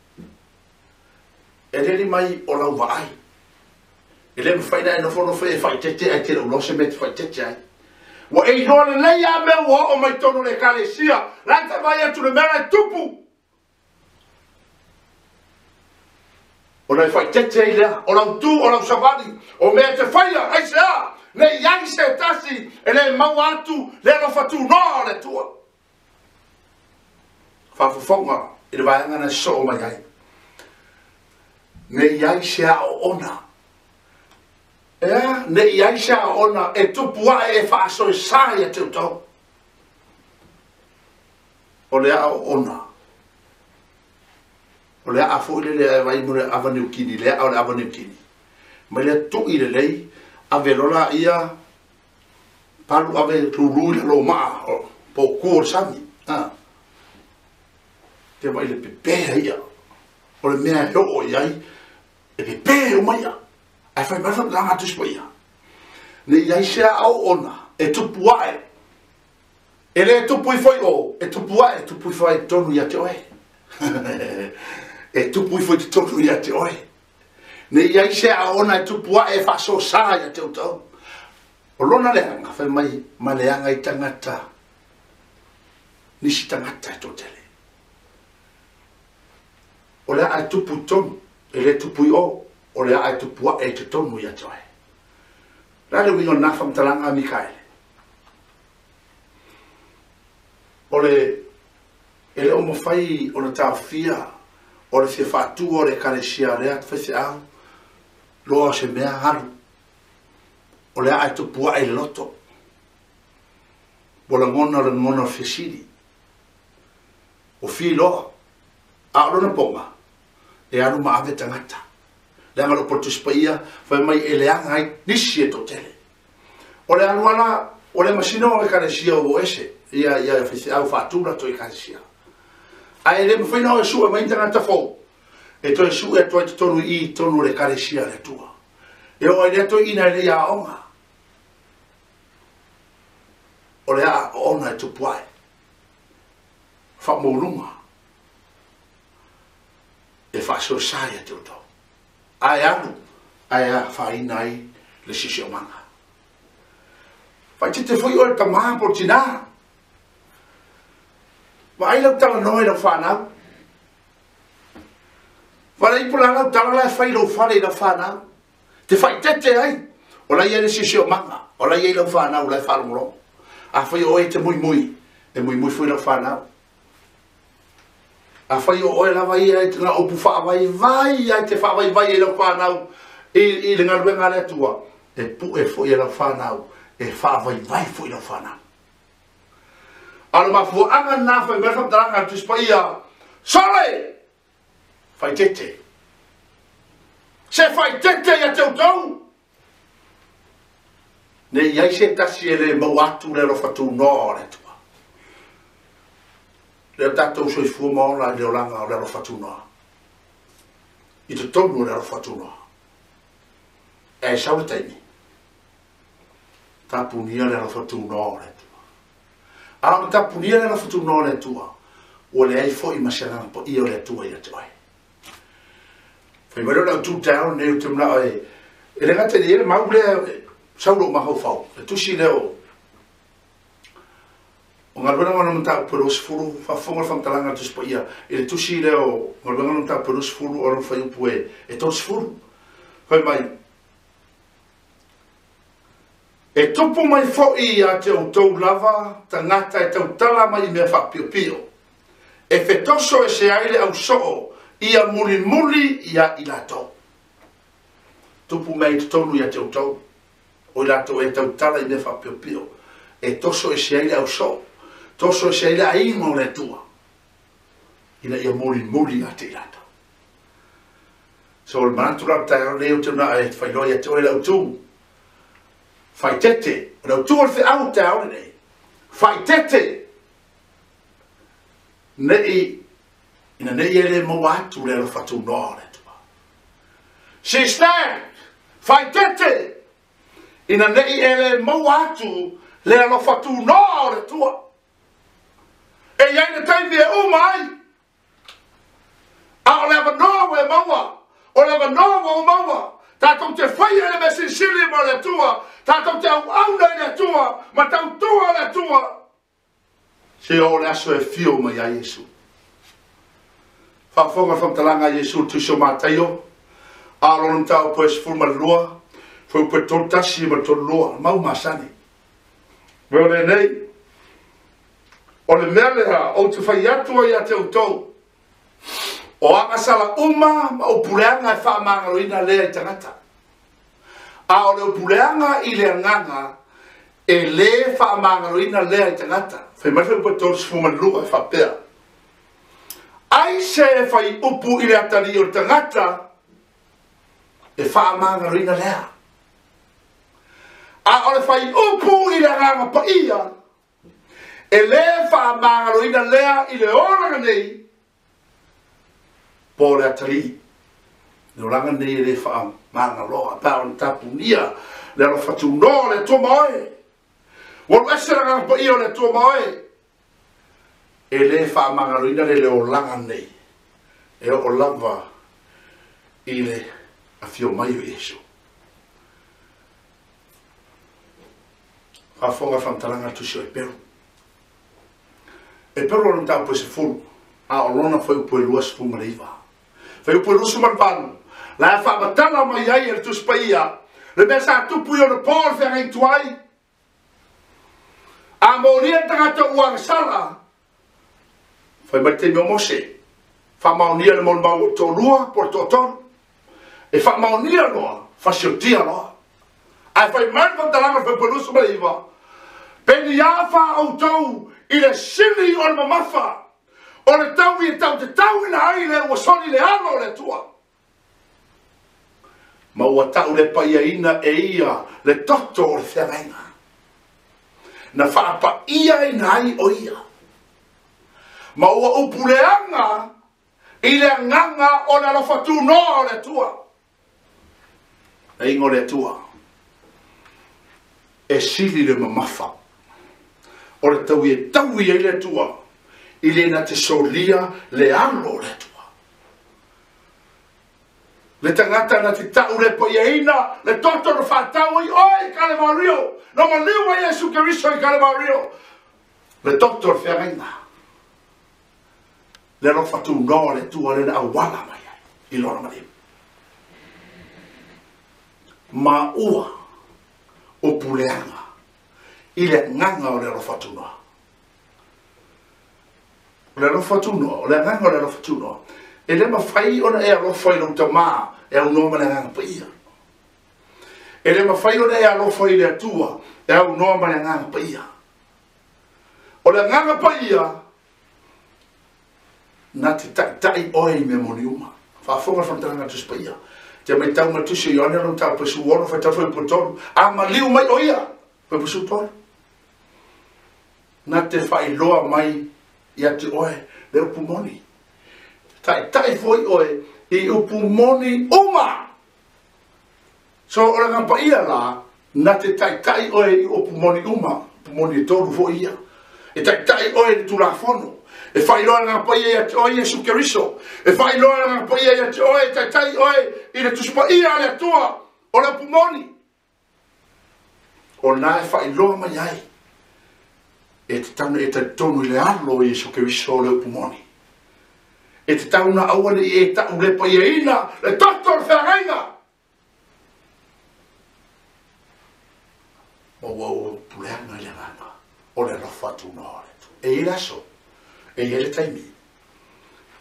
E leli mai o lau vaai. E le mafai ona e nofonofo e faaeteete ae te le o iloa se mea e te faaeteete ai. Ua e iloa lelei lava mea ua oo mai totonu o le Ekalesia, la e te vaai atu i le mea la e tupu. Ona e faaeteete ai lea, o lau tu, o lau savali, o mea e te faia, aisea, ne i ai se tasi e le maua atu le alofa tunoa o le Atua. Faafofoga i le vaega na sosoo mai ai. Ne i ai se aoona. Ea, ne i ai se aoona e tupu ae e faasoesa ia te outou. O le aoona. O le aa foi lele e vai mo le ava niukini, le aa o le ava niukini. Mai lea tui lelei, ave lola ia, palu ave lulu i le lomaa, po o ku o le sami. Te vai le pepea ia. O le mea e oo i ai, e pepe uma ia. Ae fai mai le faamatalaga a Tusi Paia. Ne i ai se aoona e tupu ae. E le tupu ifo i o, e tupu ae, e tupu ifo ai i totonu ia te oe. E tupu ifo i totonu ia te oe. Ne i ai se aoona e tupu ae e faasosa ia te outou. O lona leaga, fai mai, ma leaga i tagata, nisi tagata e toatele. O le aa e tupu i totonu, e le tupu i o, o le aa e tupu ae i totonu ia te oe. O le a le uiga o lena faamatalaga a Mikaele? O le, e le o mafai ona taofia o le fia faatua o le Ekalesia a lea faifeau, loa o se mea alu, o le aa e tupu ae i le loto. Ua lagona le lagona o le fesili. Ua filoa, a o lona poga, e alu ma ave tagata. Leaga o le upu a le Tusi Paia, fai mai e leaga ai nisi e toatele. O le alu ala, o le masina o Ekalesia ua o ese, ia, ia faifeau faatu latou Ekalesia. Ae le mafai ona o e sue mai ni tagata fou, e toe sue atu ai totonu i i, i totonu o le Ekalesia a le Atua. E oo ai lea toeaina e le i aoga. O le aa oona e tupu ae. Faamaualuga e faasoesa ia te outou. Ae alu, ae afaina ai le siosiomaga. Faaeteete foi oe le tamā po o le tinā. Vaai lau talanoa i lau fanau. Vaai po o le a lau tala la e fai i lou fale i lau fanau. Te faaeteete ai, o la e i ai le siosiomaga, o la e i ai lau fanau o la e faalogologo. Afai o oe e te muimui, e muimui foi lau fanau. Afai o oe lava ia e te na upu faavaivai lava e te faavaivai ai i lau fanau i le galuega a le Atua, e pue foi e lau fanau, e faavaivai foi lau fanau. A o le mafuaaga lena fai mai le faamatalaga a le Tusi Paia, Sole! Faaeteete. Se faaeteete ia te outou! Ne i ai se tasi e le maua atu le alofa tunoa o le Atua. Lea o tatou soifua ma ola i le olaga o le alofa tunoa. I totonu o le alofa tunoa. Ae sau le taimi, tapunia le alofa tunoa o le Atua. A ona tapunia le alofa tunoa o le Atua, ua leai foi ma se agaga paia o le Atua ia te oe. Fai mai lea o le autu taeao lenei ou te manao e, e le gata i le i ai le mau lea sau lou mafaufau, le tusi lea o o Galuega ma Lona Mataupu e 20, faafofoga le faamatalaga a le Tusi Paia i le tusi lea o Galuega ma Lona Mataupu e 20 o lona fuaiupu e 30. Fai mai, E tupu mai foi ia te outou lava tagata e tautala mai i mea faapiopio, e fetoso ese ai le ausoo ia mulimuli ia i latou. Tupu mai i totonu ia te outou, o i latou e tautala i mea faapiopio, e toso ese ai le ausoo, toso ese ai le aiga o le Atua, ina ia mulimuli ia te i latou. So o le manatu la o le taeao lenei ou te manao e failoa ia te oe le autu faaeteete, o le autu o le feau o le taeao lenei, faaeteete ne i ina ne i e le maua atu le alofa tunoa o le Atua. Sister, faaeteete ina ne i e le maua atu le alofa tunoa o le Atua. E i ai le taimi e uma ai. A o le avanoa ua e maua, o le avanoa ua ou maua, tatou te faia i le mea silisili mo le Atua, tatou te auauna i le Atua ma tautua le Atua, seia oo le aso e afio mai ai Iesu. Faafofoga le faamatalaga a Iesu i le Tusi o Mataio, a o lona mataupu e 12, fuaiupu e 31 ma le 32, mau masani. Me o lenei, o le mea lea ou te fai atu ai ia te outou, o agasala uma ma upu leaga e faamagaloina lea i tagata. A o le upu leaga i le agaga e lē faamagaloina lea i tagata. Fai mai le fuaiupu e 32 e faapea, Ai se e fai upu i le atalii o le tagata e faamagaloina lea. A o le fai upu i le agaga paia, e lē faamagaloina lea i le olaga nei, po o le atalii. Le olaga nei e lē faamagaloa, pe a ona tapunia le alofa tunoa o le Atua ma oe. Ua alu ese le agaga paia o le Atua ma oe, e lē faamagaloina le le olaga nei, e oo lava i le afio mai o Iesu. Faafofoga le faamatalaga a le Tusi o Eperu. Eperu o lona mataupu e 10, a o lona fuaiupu e 29. Fuaiupu e 28, la e faamatala mai ai e le Tusi Paia le mea sa tupu i ona po o le feagaiga tuai. A molia le tagata ua agasala, fai mai le taimi o Mose, faamaonia le molimau o le toalua po o le toatolu. E faamaonia loa, fasiotia loa. Ae fai mai le faamatalaga o le Fuaiupu 29, Peniafa outou i le sili o le mamafa o le taui e tau te tauina ai le ua soli le alo o le Atua, ma ua tau le paiaina e ia le toto o le feagaiga na faapaiaina ai o ia, ma ua upuleaga i le agaga o le alofa tunoa o le Atua. Aiga o le Atua, e sili le mamafa o le taui e taui ai le Atua i le na te solia le alo o le Atua. Le tagata na te ta'u le pa'iaina le toto na fa'atau ai oe i Kalevario, na maliu ai Iesu Keriso i Kalevario, le toto o le feagaiga, le alofa tunoa o le Atua lea na auala mai ai i lona maliu. Ma ua o puleaga i le agaga o le alofa tunoa. O le alofa tunoa, o le agaga o le alofa tunoa. E le mafai ona e alofa i lou tamā e aunoa ma le agaga paia. E le mafai ona e alofa i le Atua e aunoa ma le agaga paia. O le agaga paia na te ta'ita'i oe i mea moni uma. Faafofoga le faamatalaga a le Tusi Paia. Te matau ma le Tusi o Ioane lona mataupu e 16 faitau foi po 3. A maliu mai o ia, foi po 13. Na te faailoa mai ia te oe le upu moni. Ta'ita'i foi oe i upu moni uma. So o le agaga paia la, na te ta'ita'i oe i upu moni uma, upu moni e tolu foi ia. E ta'ita'i oe i le Tulafono. E faailoa le agaga paia ia te oe Iesu Keriso. E faailoa le agaga paia ia te oe, e ta'ita'i oe i le Tusi Paia a le Atua o le upu moni. O lena e faailoa mai ai e tatau ona e talitonu i le alo o Iesu Keriso o le upu moni. E tatau ona aua ne i e ta'u le paiaina le toto o le feagaiga. Ma ua ou puleaga i le agaga o le alofa tunoa o le Atua. E i ai le aso, e i ai le taimi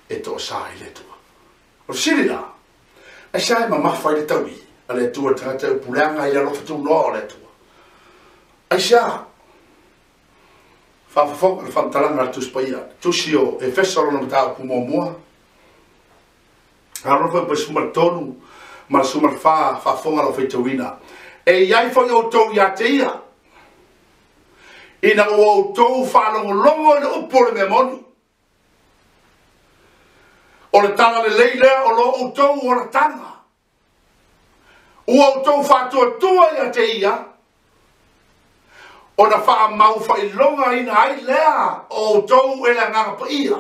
e to'asā ai le Atua. O le fesili la, aisea e mamafa ai le taui a le Atua i le tagata e upuleaga i le alofa tunoa o le Atua? Aisea? Faafofoga le faamatalaga a le Tusi Paia, Tusi o Efeso lona mataupu muamua, a lona foi 13 ma le 14, faafofoga lau faitauina. E i ai foi outou ia te ia, ina ua outou faalogologo i le upu o le mea moni, o le tala lelei lea o lo outou olataga, ua outou faatuatua ia te ia, ona faamau faailogaina ai lea o outou e le Agaga Paia,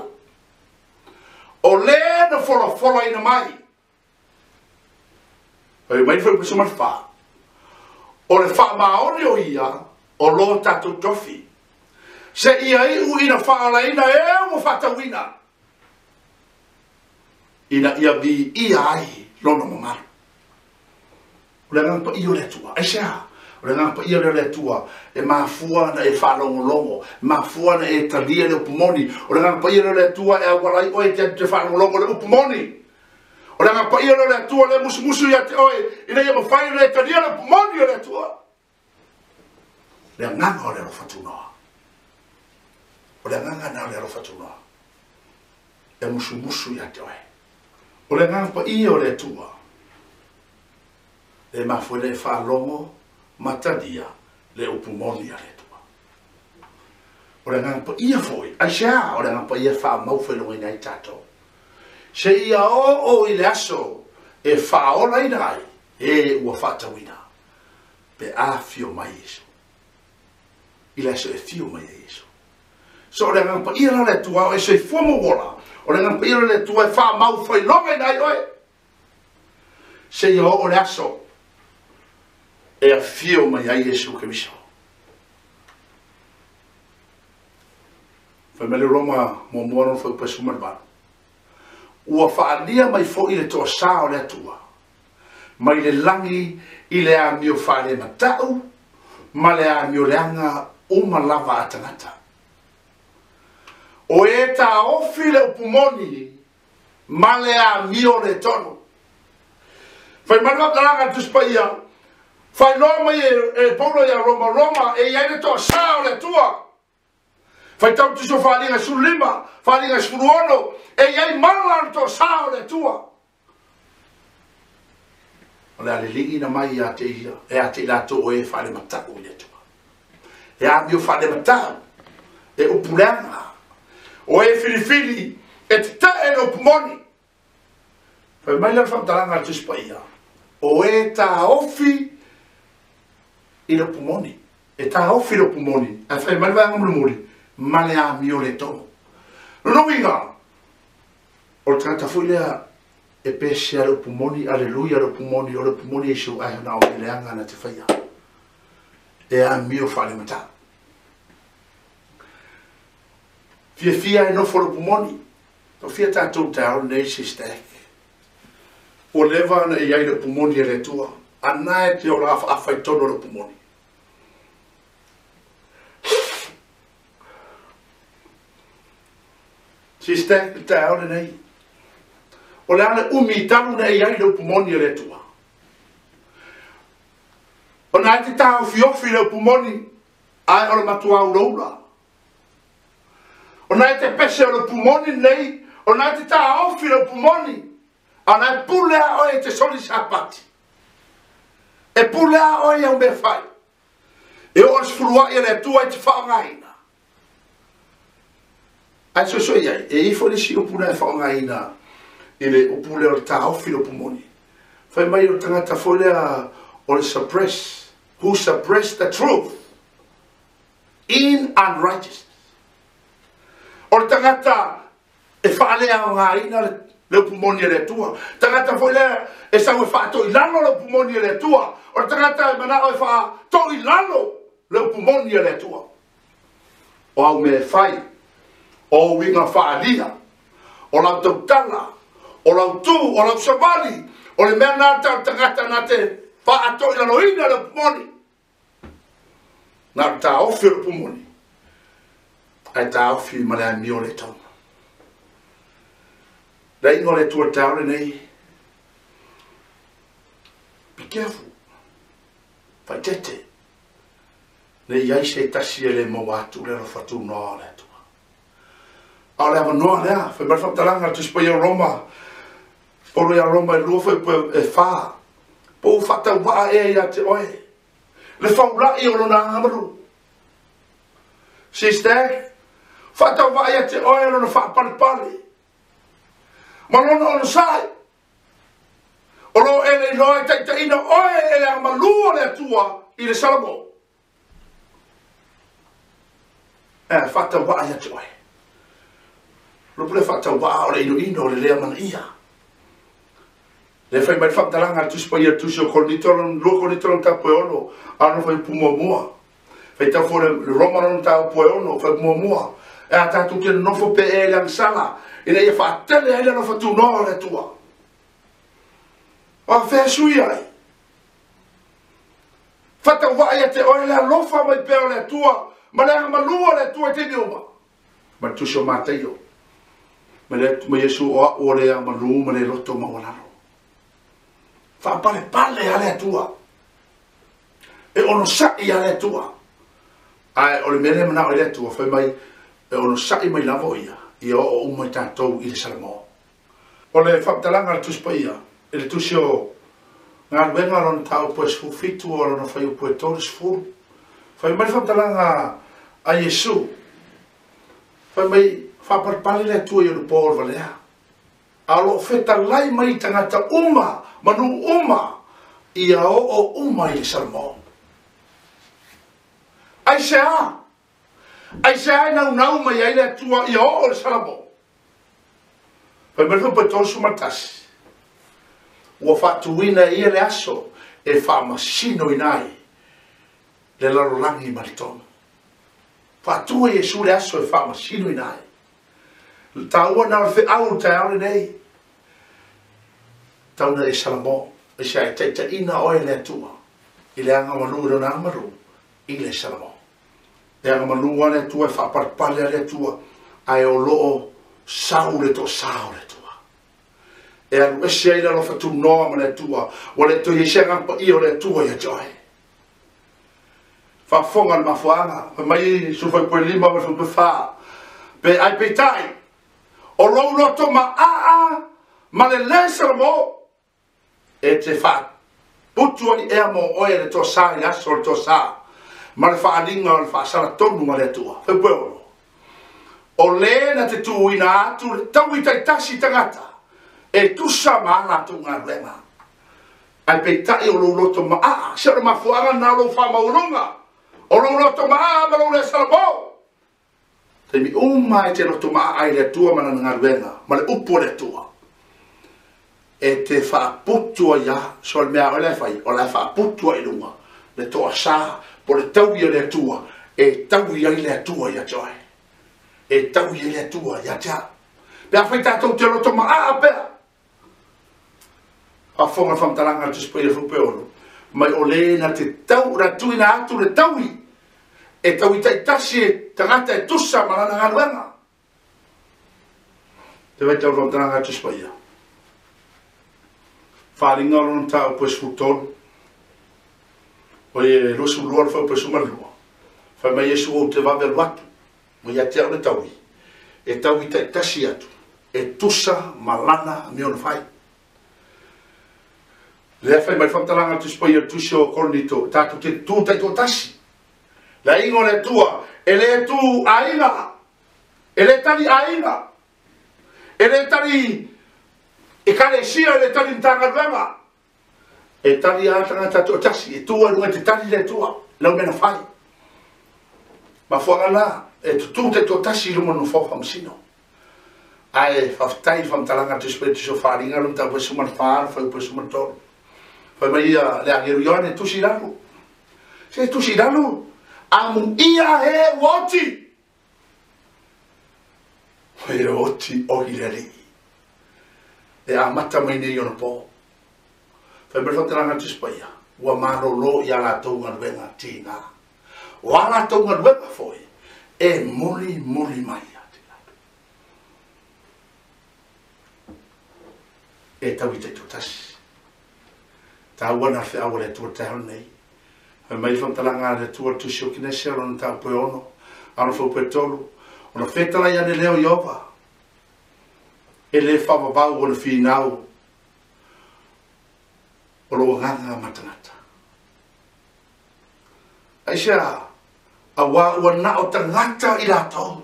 o lē na folafolaina mai. Fai mai foi 14, o le faamaoni o ia o lo tatou tofi, seia iu ina faaolaina e ua faatauina, ina ia viia ai lona mamalu. O le agaga paia o le Atua. Aisea? O le agaga paia lea o le Atua e mafua ona e faalogologo, e mafua ona e talia le upu moni. O le agaga paia lea o le Atua e auala ai oe e te faalogologo le upu moni. O le agaga paia lea o le Atua lea e musumusu ia te oe ina ia mafai ona e talia le upu moni o le Atua. Le agaga o le alofa tunoa. O le agaga na o le alofa tunoa e musumusu ia te oe. O le agaga paia o le Atua e mafua ona e faalogo ma talia le upu moni a le Atua. O le agaga paia foi, aisea? O le agaga paia e faamau faailogaina ai tatou, seia oo i le aso e faaolaina ai e ua faatauina, pe a fio mai Iesu. I le aso e fio mai ai Iesu. So o le agaga paia la o le Atua o e soifua ma ou ola, o le agaga paia la o le Atua e faamau faailogaina ai oe, seia oo le aso e afio mai ai Iesu Keriso. Fai mai le Roma muamua lona fuaiupu e 18. Ua faaalia mai foi le toasā o le Atua mai le lagi i le amio faalemata'u ma le amio leaga uma lava a tagata. O e taofi le upu moni ma le amio le tonu. Fai mai le faamatalaga a le Tusi Paia, faailoa mai e Paulo ia Roma, Roma e i ai le toasā o le Atua. Faitau Tusi o Faaliga 15, Faaliga 16, e i ai mala o le toasā o le Atua. O le a lili'ina mai ia te ia, e a te i latou o e faalemata'u i le Atua. E amio faalemata'u, e upu leaga, o e filifili e tete'e le upu moni. Fai mai la le faamatalaga a le Tusi Paia, o e taofi i le upu moni. E taofi le upu moni, ae fai mai le vaega mulimuli, ma le amio le tomo. Lona uiga, o le tagata foi lea E pese a le upu moni, aleluia le upu moni, o le upu moni e si ai na o meleanga na te whaia. E a mio whaale mata. Fia fia e nofo le upu moni. O fia tātou tau nei si stack. O leva na i ai le upu moni e le tua. Ana e te ora afa i tono le upu moni. Si stack le tau nei. O le ale umi talu na i ai le upu moni e le tua. O nai te tāu fiofi le upu moni, ai o le matua ulaula. O nai te pese o le upu moni nei, o nai te tāofi le upu moni, a nai pule a oe te soli sapati. E pule a oe au me whai. E o le sfuluai e le atua i te whaongaina. Ai so so iai, e ifo le si upu na e whaongaina i le upu le o le tāofi le upu moni. Whai mai o tangata folea o le suppress, who suppress the truth in unrighteousness. O le tangata e whaalea o ngā ina le upu moni e le atua. Tangata folea e sau e whaato i lalo le upu moni e le atua. O le tangata e manao e whaato i lalo le upu moni e le atua. O au me whai, o winga whaalia, o lau tautala, o lau tū, o lau savali, o le mea nā tau tangata nā te whaato i lalo ina le upu moni. Nā tā ofi o le upu moni. Ai tā ofi ma le amio le tauna. Rei ingo le tua taule nei. Be careful. Whaitete. Nei ai se tasi e le maua atu le whatu noa le atua. A le awa noa lea. Whai mai whaptalanga tusi pa ia Roma. Polo ia Roma e lua whai e wha. Po whatau waa e ia te oe. Le whaulai o lona angamaru. Sister, whatau waa ia te oe lona whaapalipali. Ma lona ono sai. O lo ele loa taitaina oe ele angamalu o le atua i le Salamo. E whatau waa ia te oe. Lo pule whatau waa o le ino ino o le lea mana ia. Le whai mai whaptalanga tusi pa ia tusi o Korinito, lua Korinito lon tau poe ono, ano whai pumua mua. Whai tau fo le Roma lon tau poe ono, whai pumua mua. E a tātou te nofo pe e le angsala, ina ia whaatele ai le alofa tūnoa le atua. O a whea sui ai. Whatau waa ia te oe le alofa mai pea o le atua, ma le angamalua le atua i te niuma. Ma tusi o Mātaio. Ma Iesu o au o le angamalu ma le loto maualalo. Whaapale pale a le atua. E ono sa'i a le atua. Ai, o le mele mana o le atua, whai mai, e ono sa'i mai lavo ia, ia o umai tātou i le Salamo. O le whaptalanga le tusi pa ia, e le tusi o ngā luenga lona tāu poe sfu fitu o lona whai o poe tōru sfuru. Whai mai whaptalanga a Iesu, whai mai whaapale le atua i o le pō o le valea. A lo whetalai mai tangata uma, manu uma, ia o uma i le Salamo. Ai se a, ai se a nau nau mai ai le atua ia o le Salamo. Whai mai whaapale tōru matasi. Ua whaatuina ia le aso e whaamasino inai le lalolangi ma le tonu. Whaatua Iesu le aso e whaamasino inai. Tāua nā le wheau te aore nei. Tauna e Salamo, e se ai taitaina oe le atua. I le angamalu i lona angamalu, i le Salamo. E angamalu a le atua, e whaaparepale a le atua, ae o loo sau le to sao le atua. E alu ese ai le alofa tūnoa ma le atua, o le toi ese ngapa i o le atua ia te oe. Whaafonga le mafuanga, whai mai sufai poe lima ma sufai wha. Pe ai peitai, o lou loto ma aa, ma le le Salamo, e te whaaputu ani ea mō oe le tō sa i aso le tō sa, ma le whaalinga o le whaasala tonu ma le atua. Whai poe ono. O le na te tūina atu le tau i taitasi tangata, e tusa ma ala tō ngā ruenga. Ai peitai o lou loto ma aa, se o le mafuanga nā lou whamaurunga, o lou loto ma aa ma lou le Salamo. Te mi uma e te loto ma aa i le atua ma nana ngā ruenga, ma le upu o le atua. E te whaaputua ia, so le mea o le whai, o le whaaputua i lunga, le toa sa, po le taui o le atua, e taui ai le atua ia te oe. E taui ai le atua ia te a. Pea whai tātou te roto maa pea. A whonga whamtalanga te spoi e fupe ono. Mai o le na te tau, na tuina atu le taui. E taui taitasi e tangata e tusa marana ngaluenga. Te vai tau whamtalanga te spoi ia. Wharinga o tau po sfutolu. O e lusu lua le whau po lua. Whai mai Yesu o te wawe watu. Mo ia te au le taui. E taui taitasi atu. E tusa malana me ona whai. Lea whai mai whamtalanga tu spoi o tusi o koronito. Tātou te tū taito tasi. La ingo le tua. E le tu ainga. E le tari ainga. E le tari e kare sia e le tari ntanga. E tari a tangata to tasi. E tua lunga te tari le tua. Lau mena whai. Ma fuanga la. E tutu te to tasi lunga no whau whamsino. Ai whaftai whamtalanga tu spoi tu so wharinga lunga tau pesu man whaara whau pesu man tolu. Whai mai ia le angeru Ioane tusi ralo. Se tusi ralo. Amu ia he oti. Whai oti o hilari. E a mata mai nei ona pō. Whai mai whataranga tu spaia. Ua marolo ia la tauga luenga tīnga. Ua la tauga luenga foi. E muli muli mai ia te latu. E taui te tōtasi. Tā wana whiawa le tua te hau nei. Whai mai whamtalanga le tua tusi o kinesia rona tā upe ono. Ano whau pe tolu. Ona whetala ia ne leo Iova. E le whawawau o le whinau. O lo nganga matangata. Aisha, a wā ua na o tangata i lātou.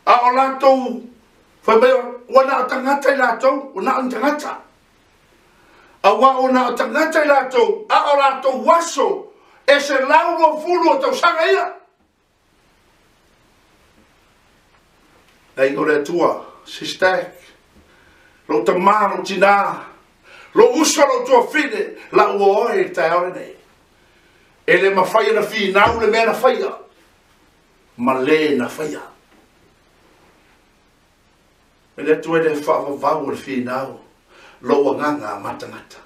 A o lātou, whai mai ua na o tangata i lātou, ua na o tangata. A wā o na o tangata i lātou, a o lātou waso, e se lau o fulu o tausaga ia. Nei o le atua, sistek, lo tamā, lo tina, lo uso lo tua fine, la ua oe i te aore nei. E le mawhaia na whinau le mea na whaia, ma le na whaia. E le atua e le whaawawau o le whinau, lo wanganga matangata.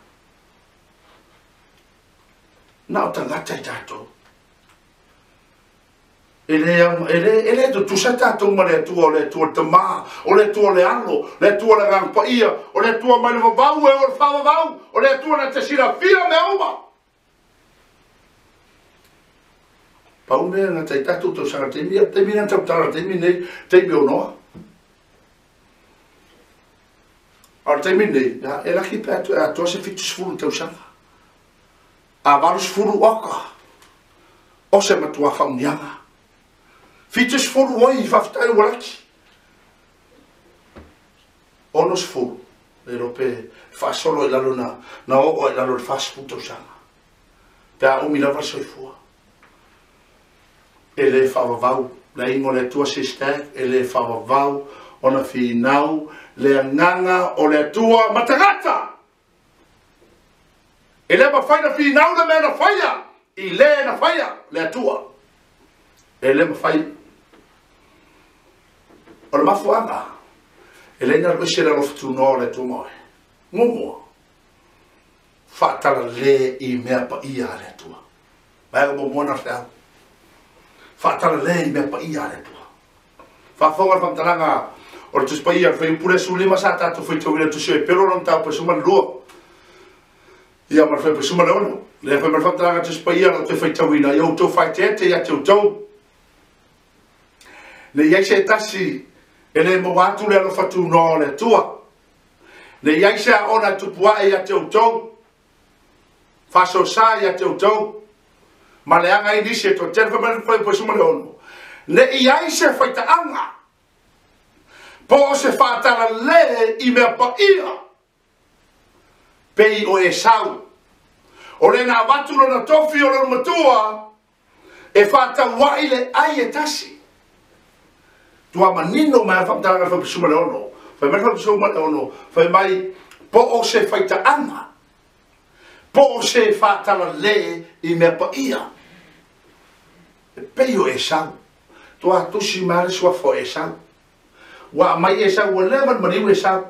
Na o tangata i tātou. E le tu tusa tātou ma le atua o le atua le tamā, o le atua le alo, le atua le ngangpaia, o le atua mai le wawau e o le whawawau, o le atua na te sirafia mea uma. Pau mea ngā tei tātou tau sanga teimi, teimi nā tau tara teimi nei, teimi o noa. A o teimi nei, e laki pe atoa se fitu sfuru tau sanga. A varu sfuru oka, o se matua whaunianga. Fitu sfuru oi, whawhitai ua laki. Ono sfuru, e rope whaasolo i lalo na o i lalo le whaasfuru tau sanga. Pe a umi lava soifua. E le whawawau, le ingo le tua sistek, e le whawawau, ona whinau, le anganga o le atua matangata. E le mawhai na whinau le mea na whaia, i le na whaia, le atua. E le mawhai. O le mafuanga, e le ina luese le alofa le atua moe. Ngumua, whaatala le i mea pa ia le atua. Mai ka mōmona whiau. Whaatala le i mea pa ia le atua. Whaafonga le whamtalanga o le tusipaia, whai upure su lima sa tātou whai tauina tusi e pero rong tāu pesuma le lua. Ia ma whai pesuma le ono. Le whai ma whamtalanga tusipaia lau te whai tauina. Ia utou whai te ete ia te utou. Le iai se tasi e le moa atu le alofa tūnoa o le atua. Le iai se a ona tupua e ia te utou. Whaso sa ia te utou. Ma le anga i nisi e tō tēne whai whai pesuma le ono. Le iai se whaitaanga. Po o se whaatala le i mea pa ia. Pei o e sau. O le nā watu lona tofi o lona matua. E whaatau le ai e tasi. Tua manino mai whamtalanga whai pesuma le ono. Fai mai 46, fai mai po o se faitaʻaga, po o se faatalale i mea paia e pei o Esau. Toa tusi mai le suafa o Esau. Ua aumai Esau, ua leva ona maliu Esau.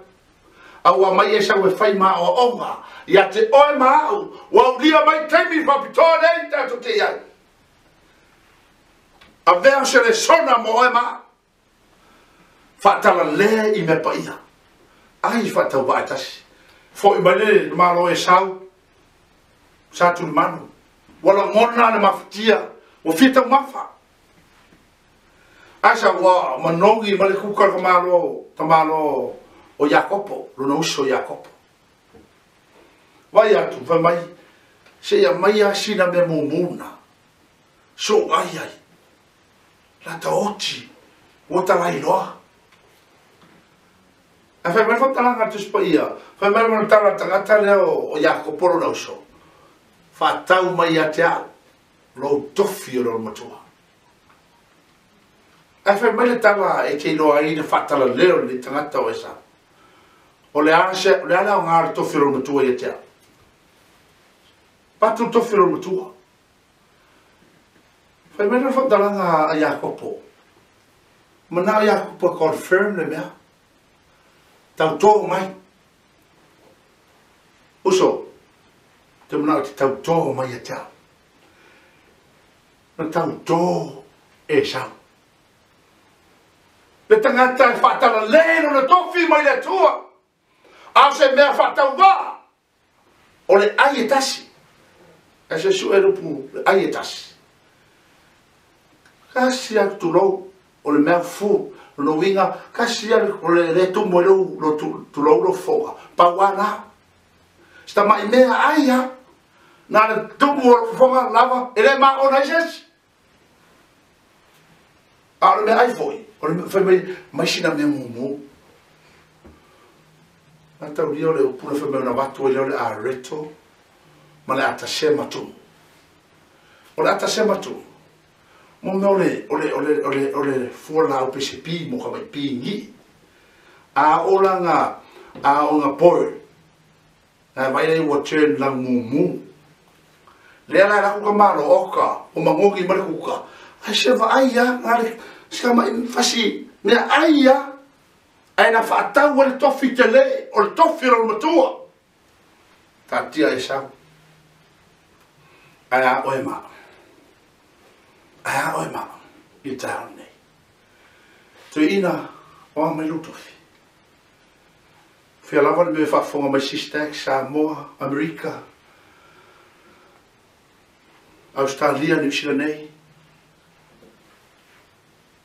A ua aumai Esau e fai ma aoaoga ia te oe ma au, ua aulia mai taimi faapitoa nei tatou te i ai. Avea o se lesona mo oe ma au. Faatalale i mea paia. Ai faatauvaa e tasi. Foi mai le Malo o Esau, sa tulimanu. Ua lagona le mafatia, ua fia taumafa. Ae sa ua manogi ma le kuka o le tamaloa, tamaloa o Iakopo, lona uso Iakopo. Vai atu, fai mai, se i aumai lava sina mea mumuna, sou ai ai, lata oti, ua talailoa. Ae fai mai le faamatalaga a le Tusi Paia, fai mai le tala a le tagata lea o Iakopo lona uso, faatau mai ia te au lou tofi o le olomatua. Ae fai mai le tala e te iloa ai le faatalaleo o lenei tagata o Esau. O le a se, o le a le aoga o le tofi o le olomatua ia te au? Patu le tofi o le olomatua. Fai mai le faamatalaga a Iakopo. Manao Iakopo e confirm le mea. Tautō mai. Uso, te manao te tautō mai ia te au. Na tautō Esau. Le tagata e faatalale lona tofi mai le Atua, a o se mea faatauvaa, o le ai e tasi. Ae se sue lupu le ai e tasi. Kasi a tulou o le mea fu, lona uiga, kasi a o le le tumu ai lou, lo tulou lou fofoga, pau a la. Se tamai mea ai a, na le tumu o le fofoga lava, e le maona ai se isi. A o le mea ai foi, o le fai mai, mai sina mea mumu. Na taulia o le upu na fai mai ona avatu ai lea o le areto ma le atasema tumu. O le atasema tumu, mo mea o le, o le, o le, o le, o le fua laau pese pi mo ka mai pi ngi. A o langa, a o nga poe, na vai lei ua turn lang mumu. Lea la la kuka malo oka, o mangogi ma le kuka. Ai se vaai ia, na le, se ka mai fasi, mea ai ia, ai na faatau le tofi te le, o le tofi o le matua. Taatia Esau. Ai a oe ma. Ai a oe ma. I taeao nei. Tuiina, o a mai lou tofi. Fia lava le mea e faafofoga mai Sistax, Samoa, Amerika, Australia, Niu Sila nei.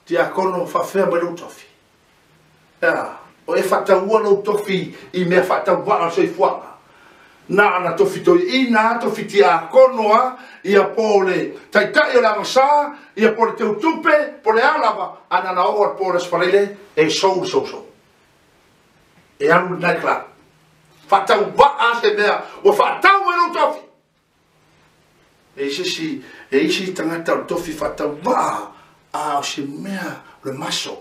Tiakono, faafefea mai lou tofi. Ea, o e faataua lou tofi i mea faatauvaa o le soifuaga. Na ana tofi toeaina, tofi tiakono a, ia po o le taitai o le agasā, ia po o le teutupe, po o le a lava, a na na oo atu po o le Aso Faraile, e sou le sousou. E alu i le night club. Faatauvaa se mea ua faatau ai lou tofi. E i se e isi tagata o le tofi faatauvaa, a o se mea o le maso,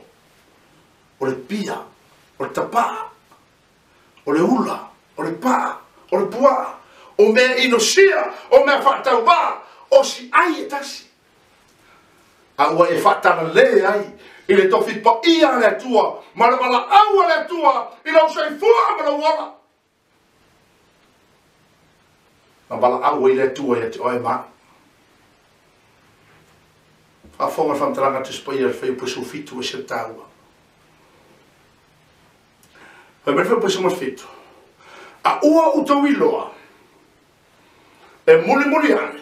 o le pia, o le tapaa, o le ula, o le paa, o le puaa, o mea inosia, o mea faatauvaa, o si ai e tasi. A ua e faatalale ai i le tofi paia a le Atua ma le valaau a le Atua i lou soifua ma lou ola. Na valaau ai le Atua ia te oe ma au. Faafofoga le faamatalaga a Tusi Paia i le Fuaiupu 17 e se taua. Fai mai le Fuaiupu 17, A ua outou iloa e mulimuli ane,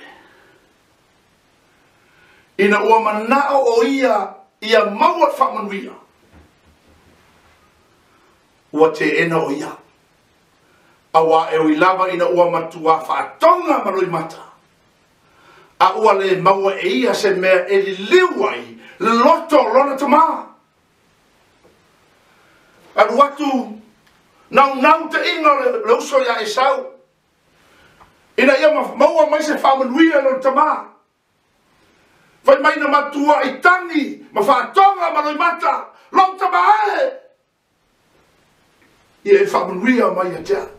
ina ua manao o ia ia maua le faamanuia, ua teena o ia, auā e ui lava ina ua matuā faatoga ma loimata, a ua le maua e ia se mea e liliu ai le loto o lona tamā. Alu atu naunau te iga o le uso iā Esau, ina ia maua mai se faamanuia i lona tamā. Fai mai na matuaʻi tagi ma faatoga ma loimata, lou tamā e! Ia e faamanuia mai ia te au.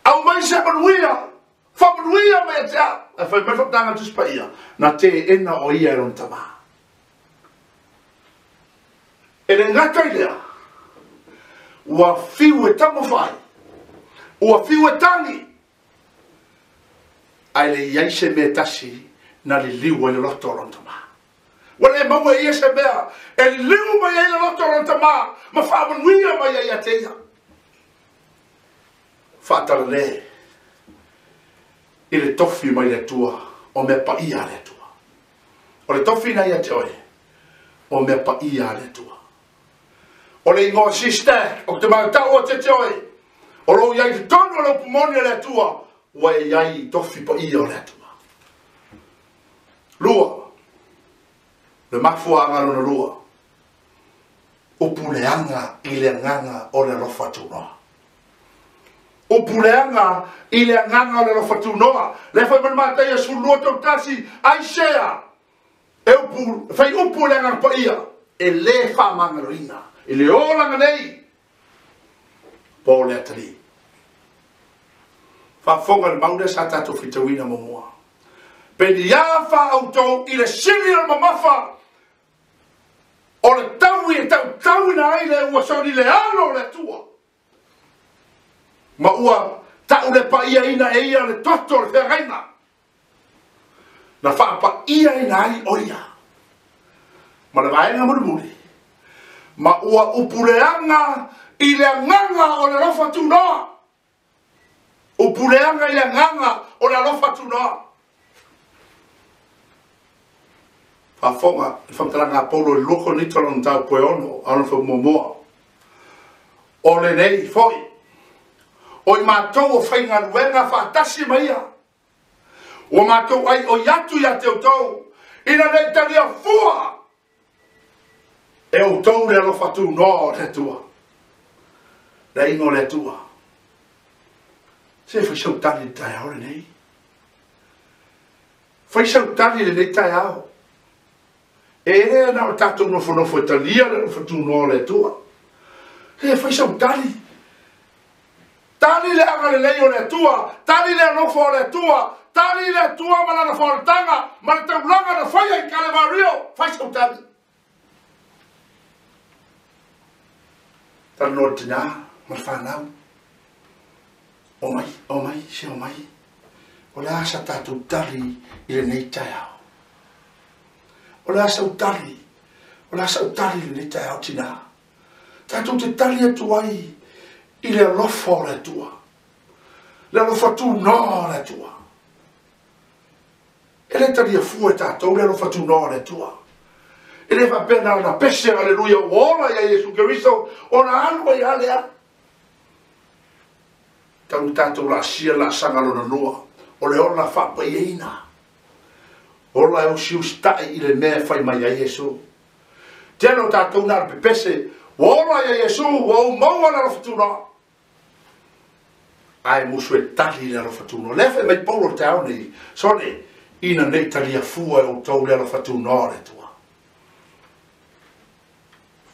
Au mai se manuia, faamanuia mai ia te au. Ae fai mai faaputaga Tusi Paia, na teena o ia e lona tamā. E le gata i lea, ua fiu e taumafai, ua fiu e tagi, ae le i ai se mea tasi na liliu ai le loto o lona tamā. Ua le maua e ia se mea e liliu mai ai le loto o lona tamā ma faamanuia mai ai ia te ia. Faatalale i le tofi mai le Atua o mea paia a le Atua. O le tofi na ia te oe, o mea paia a le Atua. O le igoa sister, o te mautau o te te oe, o lou iai totonu o le upu moni a le Atua, ua e iai i tofi paia o le Atua. Lua, le mafuaaga lona lua, upu leaga i le agaga o le alofa tunoa. Upu leaga i le agaga o le alofa tunoa. Le fai mai Mataia 12:31, aisea e upu, fai upu le agaga paia, e le faamagaloina i le olaga nei po o le atalii. Faafofoga le mau lea sa tatou fitauina muamua. Penia faaoutou i le sili o le mamafa o le taui e tautauina ai le ua soli le alo o le Atua. Ma ua tau le paiaina e ia le toto o le feagaiga. Na faapaiaina ai o ia. Ma le vaega mulimuli. Ma ua upuleaga i le agaga o le alofa tunoa. Upuleaga i le agaga o le alofa tunoa. Faafofoga le faamatalaga a Paulo i le 2 Korinito lona mataupu e 6, a ona faamuamua. O lenei foi, o i matou o faigaluega faatasi ma ia, ua matou ai oi atu ia te outou, ina nei talia fua e outou le alofa tunoa o le Atua. Le aiga o le Atua. Se fai sau tali le taeao lenei. Fai sau tali lenei taeao. E le na o tatou nofonofo e talia le alofa tunoa o le Atua. E fai sau tali. Tali le agalelei o le Atua, tali le alofa o le Atua, tali le Atua ma lana faaolataga ma le taulaga na faia i Kalevario, fai sau tali. Talanoa le tinā ma le fanau. O mai, o mai, se o mai. O le a sa tatou tali i lenei taeao. O le a sau tali, o le a sau tali i lenei taeao tinā. Tatou te tali atu ai i le alofa o le Atua. Le alofa tunoa o le Atua. E le talia fua e tatou le alofa tunoa o le Atua. E le faapea na ona pese, aleluia, ua ola ia Iesu Keriso, ona alu ai a lea. Tau tatou laasia laasaga lona lua, o le ola faapaiaina. Ola e usiusitai i le mea e fai mai ai Iesu. Tele o tatou na le pepese, ua ola ia Iesu, ua ou maua le alofa tunoa. Ae musu e tali le alofa tunoa. Lea fai mai Paulo le taeao nei, sole, ina nei talia fua e outou le alofa tunoa o le Atua.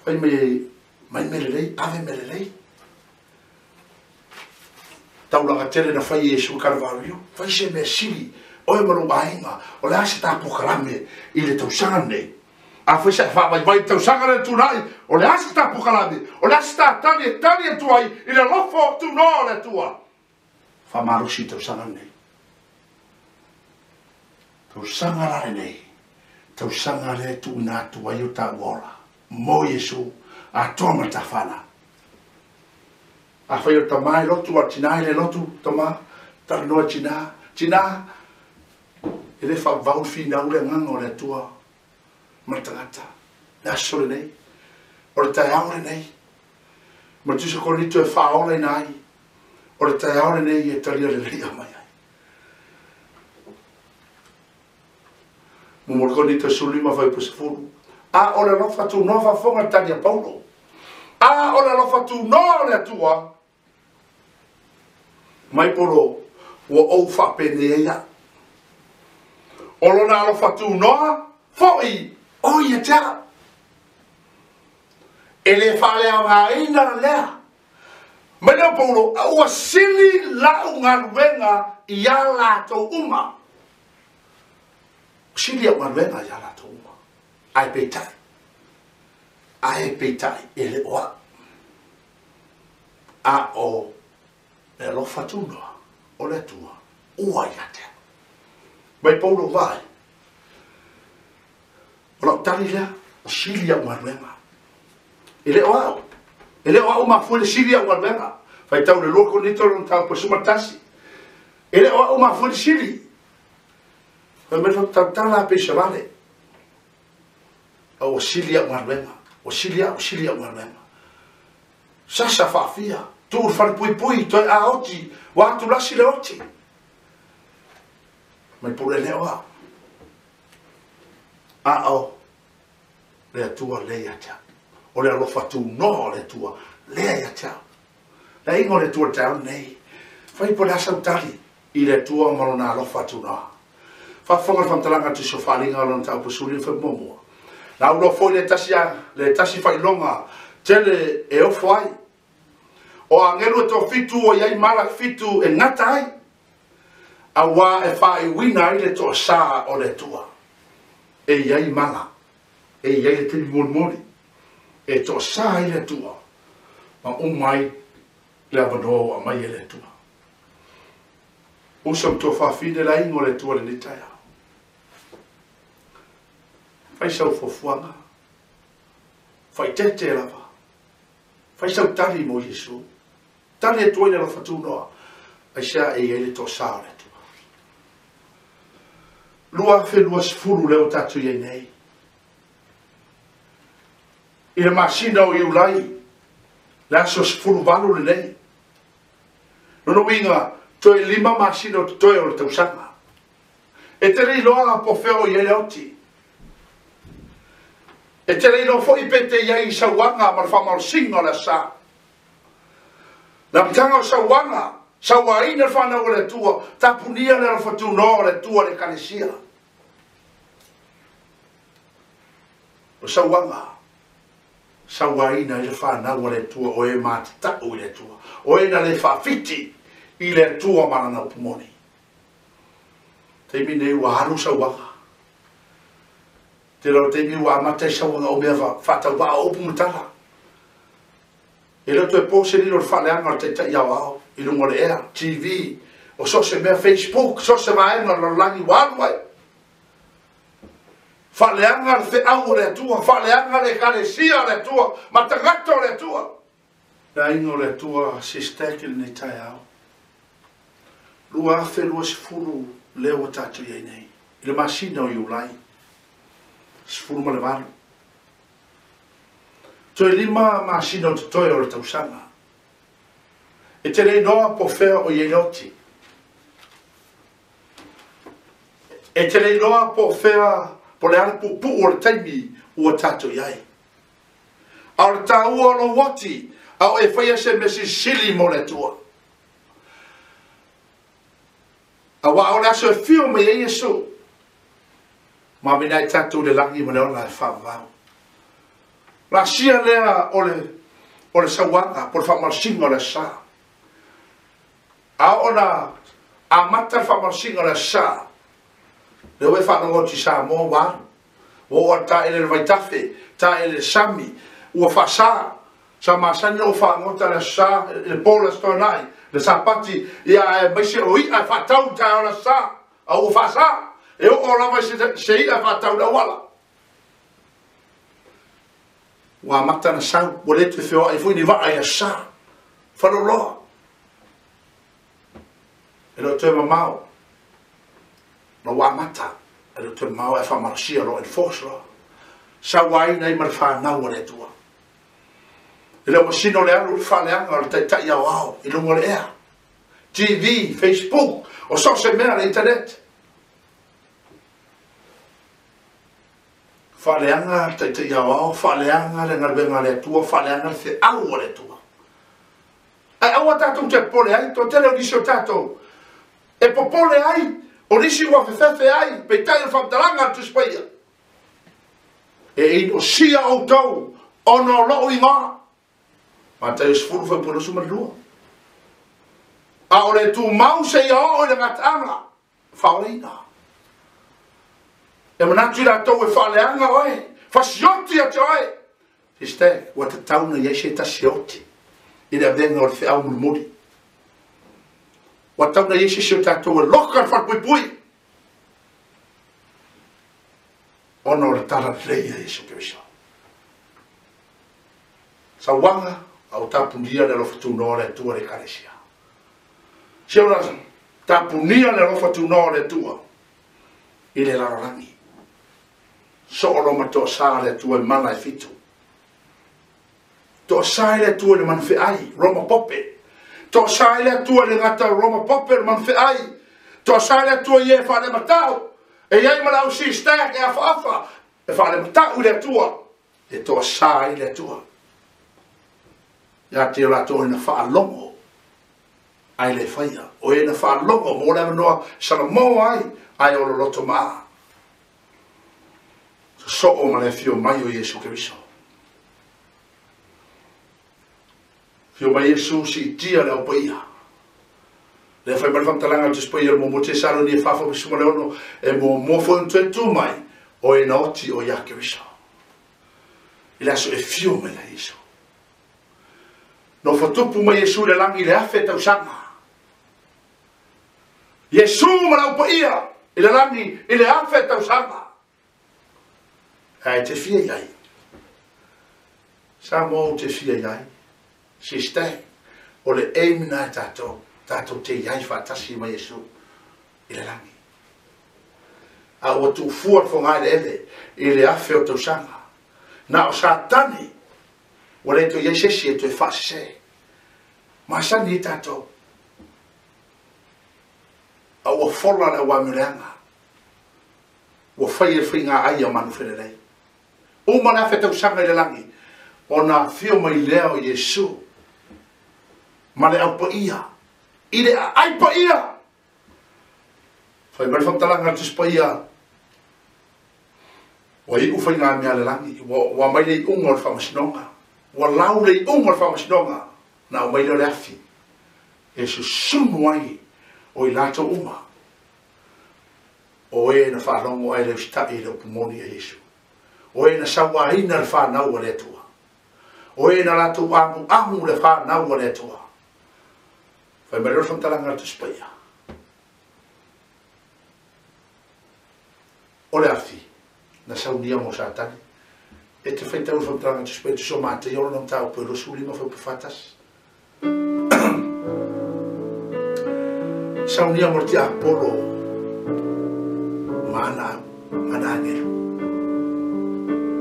Fai mai, mai mea lelei, ave mea lelei. Taulaga tele na fai e Iesu Kalvario, fai se mea sili, oe ma lou aiga, o le a se ta polokalame i le tausaga lenei. A fai sa faavaivai tausaga le tunai, o le a se ta polokalame, o le a se ta tali e tali atu ai i le alofa tunoa o le Atua. Faamalosi i tausaga lenei. Tausaga la lenei, tausaga lea e tuuina atu ai o taua ola, mo Iesu, atoa ma le tafana. A fai o le tamā e lotu, a o le tinā e le lotu, tamā, talanoa i tinā, tinā, e le faavavau le finau le agaga o le Atua ma le tagata. Le aso lenei, o le taeao lenei, ma le Tusi Korinito e faaolaina ai, o le taeao lenei e talia lelei mai ai. Mo le Korinito 15 fai po 10. A o le alofa tunoa faafofoga le tali a Paulo. A o le alofa tunoa o le Atua, mai Paulo, ua ou faapenei ai au. O lona alofa tunoa foi o ia te au. E le faaleaogaina lea. Mai lea o Paulo, a ua sili lau galuega ia latou uma. Sili au galuega ia latou uma. Ae peitai. Ae peitai e le o au. A o le alofa tunoa o le Atua ua ia te au. Mai Paulo vai. O lau tali lea, o sili au galuega. E le o au. E le o au mafua le sili au galuega. Faitau le 2 Korinito lona mataupu 11. E le o au mafua le sili. Fai mai le tautala pe se vale. A ua sili au galuega. Ua sili au, sili au galuega. Sasa faafia. Tuu le falepuipui, toe a oti. Ua atu lasi le oti. Mai pule le o au. A o le Atua lea ia te au. O le alofa tunoa o le Atua lea ia te au. Le aiga o le Atua le taeao lenei. Fai po le asa utali i le Atua ma lona alofa tunoa. Faafofoga le faamatalaga a Tusi o Faaaliga lona mataupu 15 fai muamua. La uloa foi le tasi, le tasi failoga tele e ofo ai. O agelu e toafitu o iai mala fitu e gata ai. Auā e faaiuina ai le toasā o le Atua. E iai mala, e iai le taimi molimoli, e toasā ai le Atua, ma uma ai le avanoa ua aumai e le Atua. Uso ma tuafafine le aiga o le Atua lenei taeao. Fai sau fuafuaga, faaeteete lava, fai sau tali mo Iesu. Tali atu ai le alofa tunoa, aisea e i ai le toasā o le Atua. 2020 lea ua tatou i ai nei. I le masina o Iulai, le aso 18 lenei. Lona uiga, toe 5 masina o totoe o le tausaga. E te le iloa po o fea o i ai le oti. E te le iloa foi pe te i ai i sauaga ma le faamalosiga o le aso sa. Le amataga o sauaga, sauaina le fanau o le Atua, tapunia le alofa tunoa o le Atua i le Ekalesia. O sauaga, sauaina ai le fanau a le Atua o e matatau i le Atua, o e na le faafiti i le Atua ma lana upu moni. Taimi nei ua alu sauaga. Tele o taimi ua amata i sauaga o mea faatauvaa o upu ma tala. E le o toe po se lilo o le faaleaga o le taitai aoao i luga o le ea, TV, o so o se mea, Facebook, so o se vaega o le lalolagi ua alu ai. Faaleaga le feau o le Atua, faaleaga le Ekalesia o le Atua ma tagata o le Atua. Le aiga o le Atua, sister i lenei taeao. 2020 lea ua tatou i ai nei, i le masina o Iulai, 18. Toe 5 masina o totoe o le tausaga. E te le iloa po o fea o i ai le oti. E te le iloa po o fea, po o le a le puupuu o le taimi ua tatou i ai. A o le taua o lou oti, a o e faia se mea silisili mo le Atua. Auā o le aso e fio mai ai Iesu, ma avena ai tatou i le lagi ma le ola e faavavau. O le asia lea o le, o le sauaga, po o le faamalosiga o le aso sa. A oo ona amata le faamalosiga o le aso sa, lea ua e faalogo atu i Samoa ua alu, ua oo atu taele i le vaitafe, taele i le sami, ua faasa. Sa masani ona ou fagota i le aso Sa, i le po o le Aso Toonai, le Sapati, ia aemaise o i'a e faatau i le taeao o le Aso Sa, a ua faasa, e oo lava i se i'a e faatau i le auala. Ua amata ona sau, ua le toe feoai foi ni vaa i Aso Sa. Faleoloa. E le o toe mamao, ma ua amata, e le o toe mamao ae faamalosia loa, enforce loa. Sauaina ai ma le fanau a le Atua. E le o masino le alu i le faaleaga o le taitai aoao i luga o le ea, TV, Facebook, o so o se mea, le internet. Faaleaga le taitai aoao, faaleaga le galuega a le Atua, faaleaga le feau a le Atua. Ae aua tatou te popole ai, toatele o nisi o tatou e popole ai, o nisi ua fefefe ai, peitai o le faamatalaga a le Tusi Paia. E inosia outou ona o lou igoa. Mataio 10 fuaiupu 22. A o le tumau se ia oo i le gataaga, faoleina. E manatu i latou e faaleaga oe, fasioti ia te oe. Sister, ua tatau na iai se tasi e oti i le avega o le feau mulimuli. Ua tatau na iai se isi o tatou e loka le falepuipui ona o le talalelei a Iesu Keriso. Sauaga a ua tapunia le alofa tunoa o le Atua i le Ekalesia. Se ua tapunia le alofa tunoa o le Atua i le lalolagi. Soo loma toasa le Atua i mala e fitu. Toasa ai le Atua i le manufeai, Roma pope. Toasa ai le Atua i le gata Roma pope le manufeai. Toasa ai le Atua i e faalematau. E i ai ma le au sea stag e afaafa e faalematau i le Atua. E toasa ai le Atua. Ia te o latou e na faalogo ai le faia. O e na faalogo mo le avanoa salamo ai ai o loloto maa. Sosoo ma le afio mai o Iesu Keriso. Fio mai Iesu siitia le au paia. Le fai mai le faamatalaga o le Tusi Paia o le muamua Tesalonia e 4 faapisuma le 6 e muamua foi ona toe tu mai o e na oti o ia Keriso. I le aso e fio mai la Iesu. Nofo tupu mai Iesu i le lagi i le afe tausaga. Iesu ma le au paia i le lagi i le afe tausaga. Ae te fia i ai. Sa mo te fia i ai. Sister, o le aim na e tatou, tatou te i ai faatasi ma Iesu i le lagi. A ua tuufua le fogaeleele i le afe o tausaga. Na o Satani, ua le toe i ai se isi e toe faasese. Masani i tatou. A ua fola le auamioleaga. Ua fai e faiga ai a manu felelei. Uma le afe tausaga i le lagi, ona afio mai lea o Iesu ma le au paia, i le aai paia. Fai mai le faamatalaga a le Tusi Paia, ua iu faiga mea le lagi, ua mai le iuga o le faamasinoga, ua lau le iuga o le faamasinoga, na aumai lea o le afi, e susunu ai o i latou uma, o e na faalogo ai le usitai i le upu moni a Iesu. O e na sauaina le whanau a le Atua. O e na latou amuamu le whanau a le Atua. Fai mai le faamatalaga a le Tusi Paia. O le afi, na saunia mo Satani. E te faitau le faamatalaga a le Tusi Paia, tusa o Mataia o lona mataupu e 25 faupu fatasi. Saunia mo le tiapolo ma ana agelu.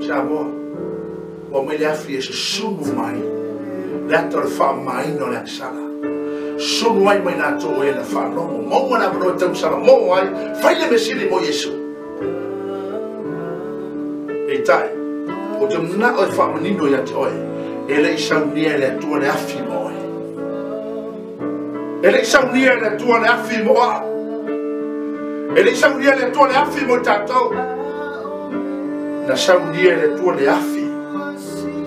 Samoa, ua mai le afi e susunu mai, le ata o le faamaina o le agasala. Sunu ai mai latou e na faalogo, maua le avanoa e tausala mo ai, fai le mesili mo Iesu. Peitai, o te manao e faamanino ia te oe, e le i saunia e le Atua le afi mo oe. E le i saunia e le Atua le afi mo au. E le i saunia e le Atua le afi mo i tatou. Na saunia e le Atua le afi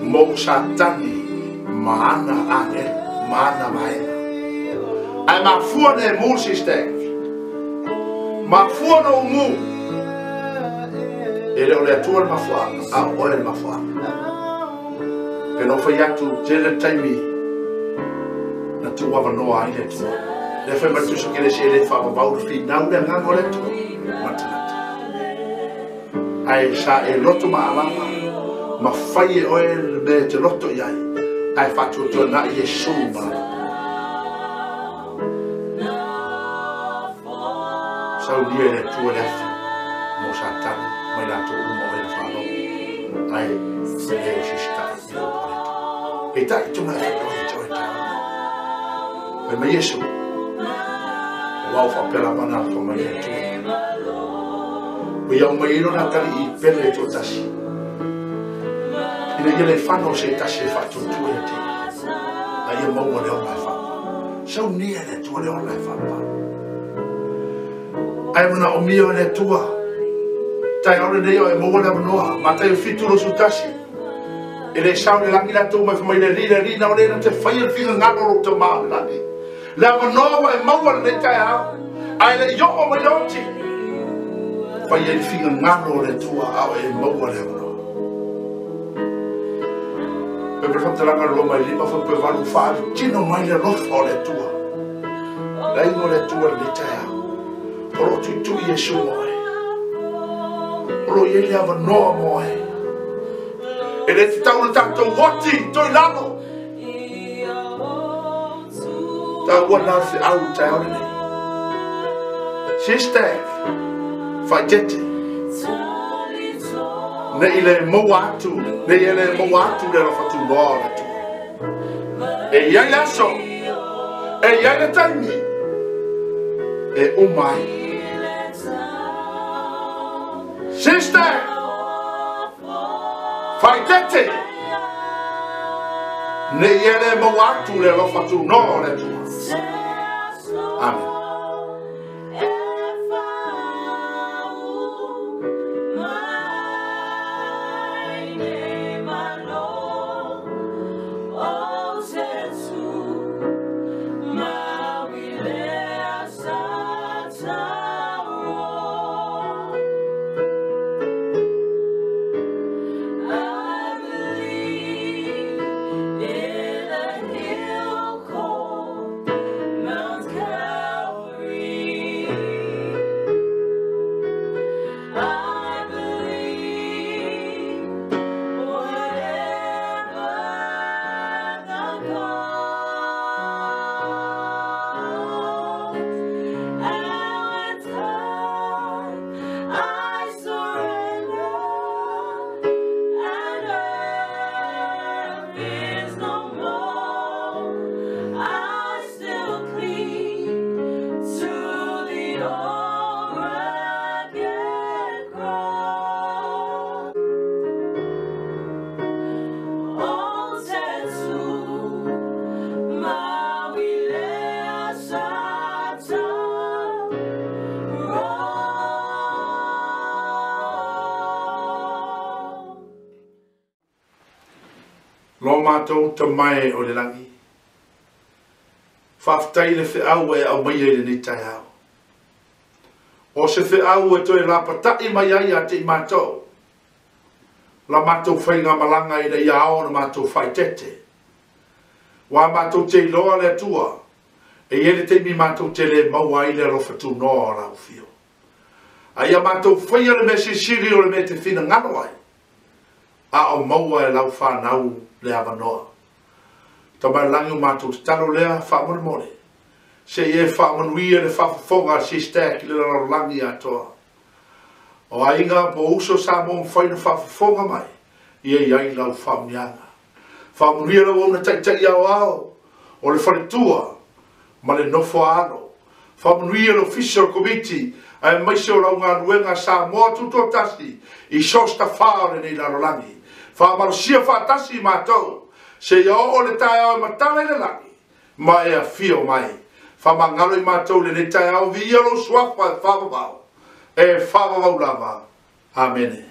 mo Satani ma ana agelu, ma ana vaega. Ae mafua na e mu, sister. Mafua na umu. E le o le Atua le mafuaaga, a o oe le mafuaaga. Pe no fai atu tele taimi na tuuavanoa ai le Atua. Le fai mai tusa ke le se le faavavau le finau le agaga o le Atua ma le tagata. Ae sa e loto maalama, ma fai e oe le mea e te loto i ai, ae faatuatuanai Iesu ma lana pono. Saunia e le Atua le afi mo Satani mai latou uma o e na faalogo, ae e le o sisitai i le upu a le Atua. Peitai, tuna e fai oe te oe taeao nei. Fai mai Iesu, o au faapea lava na alofa mai le Atua. Ua ia aumai ai lona atalii i pele e toatasi, ina ia le fano se tasi e faatuatua ia te ia, a ia maua le ola e faapaa. Saunia e le Atua le ola e faapaa. Ae manaomia o le Atua, taeao lenei o e maua le avanoa, Mataio 7:21, e le sao i le lagi latou mai fai mai le alii, le alii, na o le na te faia le finagalo o lou tama o le lagi. Le avanoa ua e maua i lenei taeao, ae le i oo mai le oti. Fai ai le finagalo o le Atua a o e maua le avanoa. Fai mai le faamatalaga o le Roma e 5 fuaiupu e 8, ua faaali tino mai le alofa o le Atua. Le aiga o le Atua i lenei taeao, o lo o tuitui Iesu mo oe. O lo o i ai le avanoa mo oe. E le tatau ona tatou oti toilalo. Taua lena o le feau i le taeao lenei. Sister, faaeteete. Ne i le maua atu, ne i e le maua atu le alofa tunoa o le Atua. E i ai le aso, e i ai le taimi e uma ai. Sister, faaeteete. Ne i e le maua atu le alofa tunoa o le Atua. Amen. Lo matou Tama e o le lagi, faafetai i le feau ua e aumaia i lenei taeao. O se feau e toe lapata'i mai ai ia te i matou, la matou faigamalaga ina ia ao ona matou faaeteete. Ua matou te iloa le Atua, e i ai le taimi matou te le maua ai le alofa tunoa o lau afio. A ia matou faia le mea silisili o le mea e te finagalo ai, a o maua e lau fanau le avanoa. Tama i le Lagi o matou tatalo lea faamolemole, se i e faamanuia le faafofoga a Sister i le lalolagi atoa. O aiga po o uso Samoa mafai ona faafofoga mai, ia i ai lau faamanuiaga. Faamanuia lau auauna taitai aoao o le faletua ma le nofo a alo. Faamanuia le ofisa o le Komiti aemaise o lau galuega Samoa Tutoatasi i so o se tafā o lenei lalolagi. Faamalosia faatasi i matou seia oo le taeao e matala i le lagi ma e afio mai. Faamagalo i matou i lenei taeao, viia lou suafa e faavavau, e faavavau lava. Amene.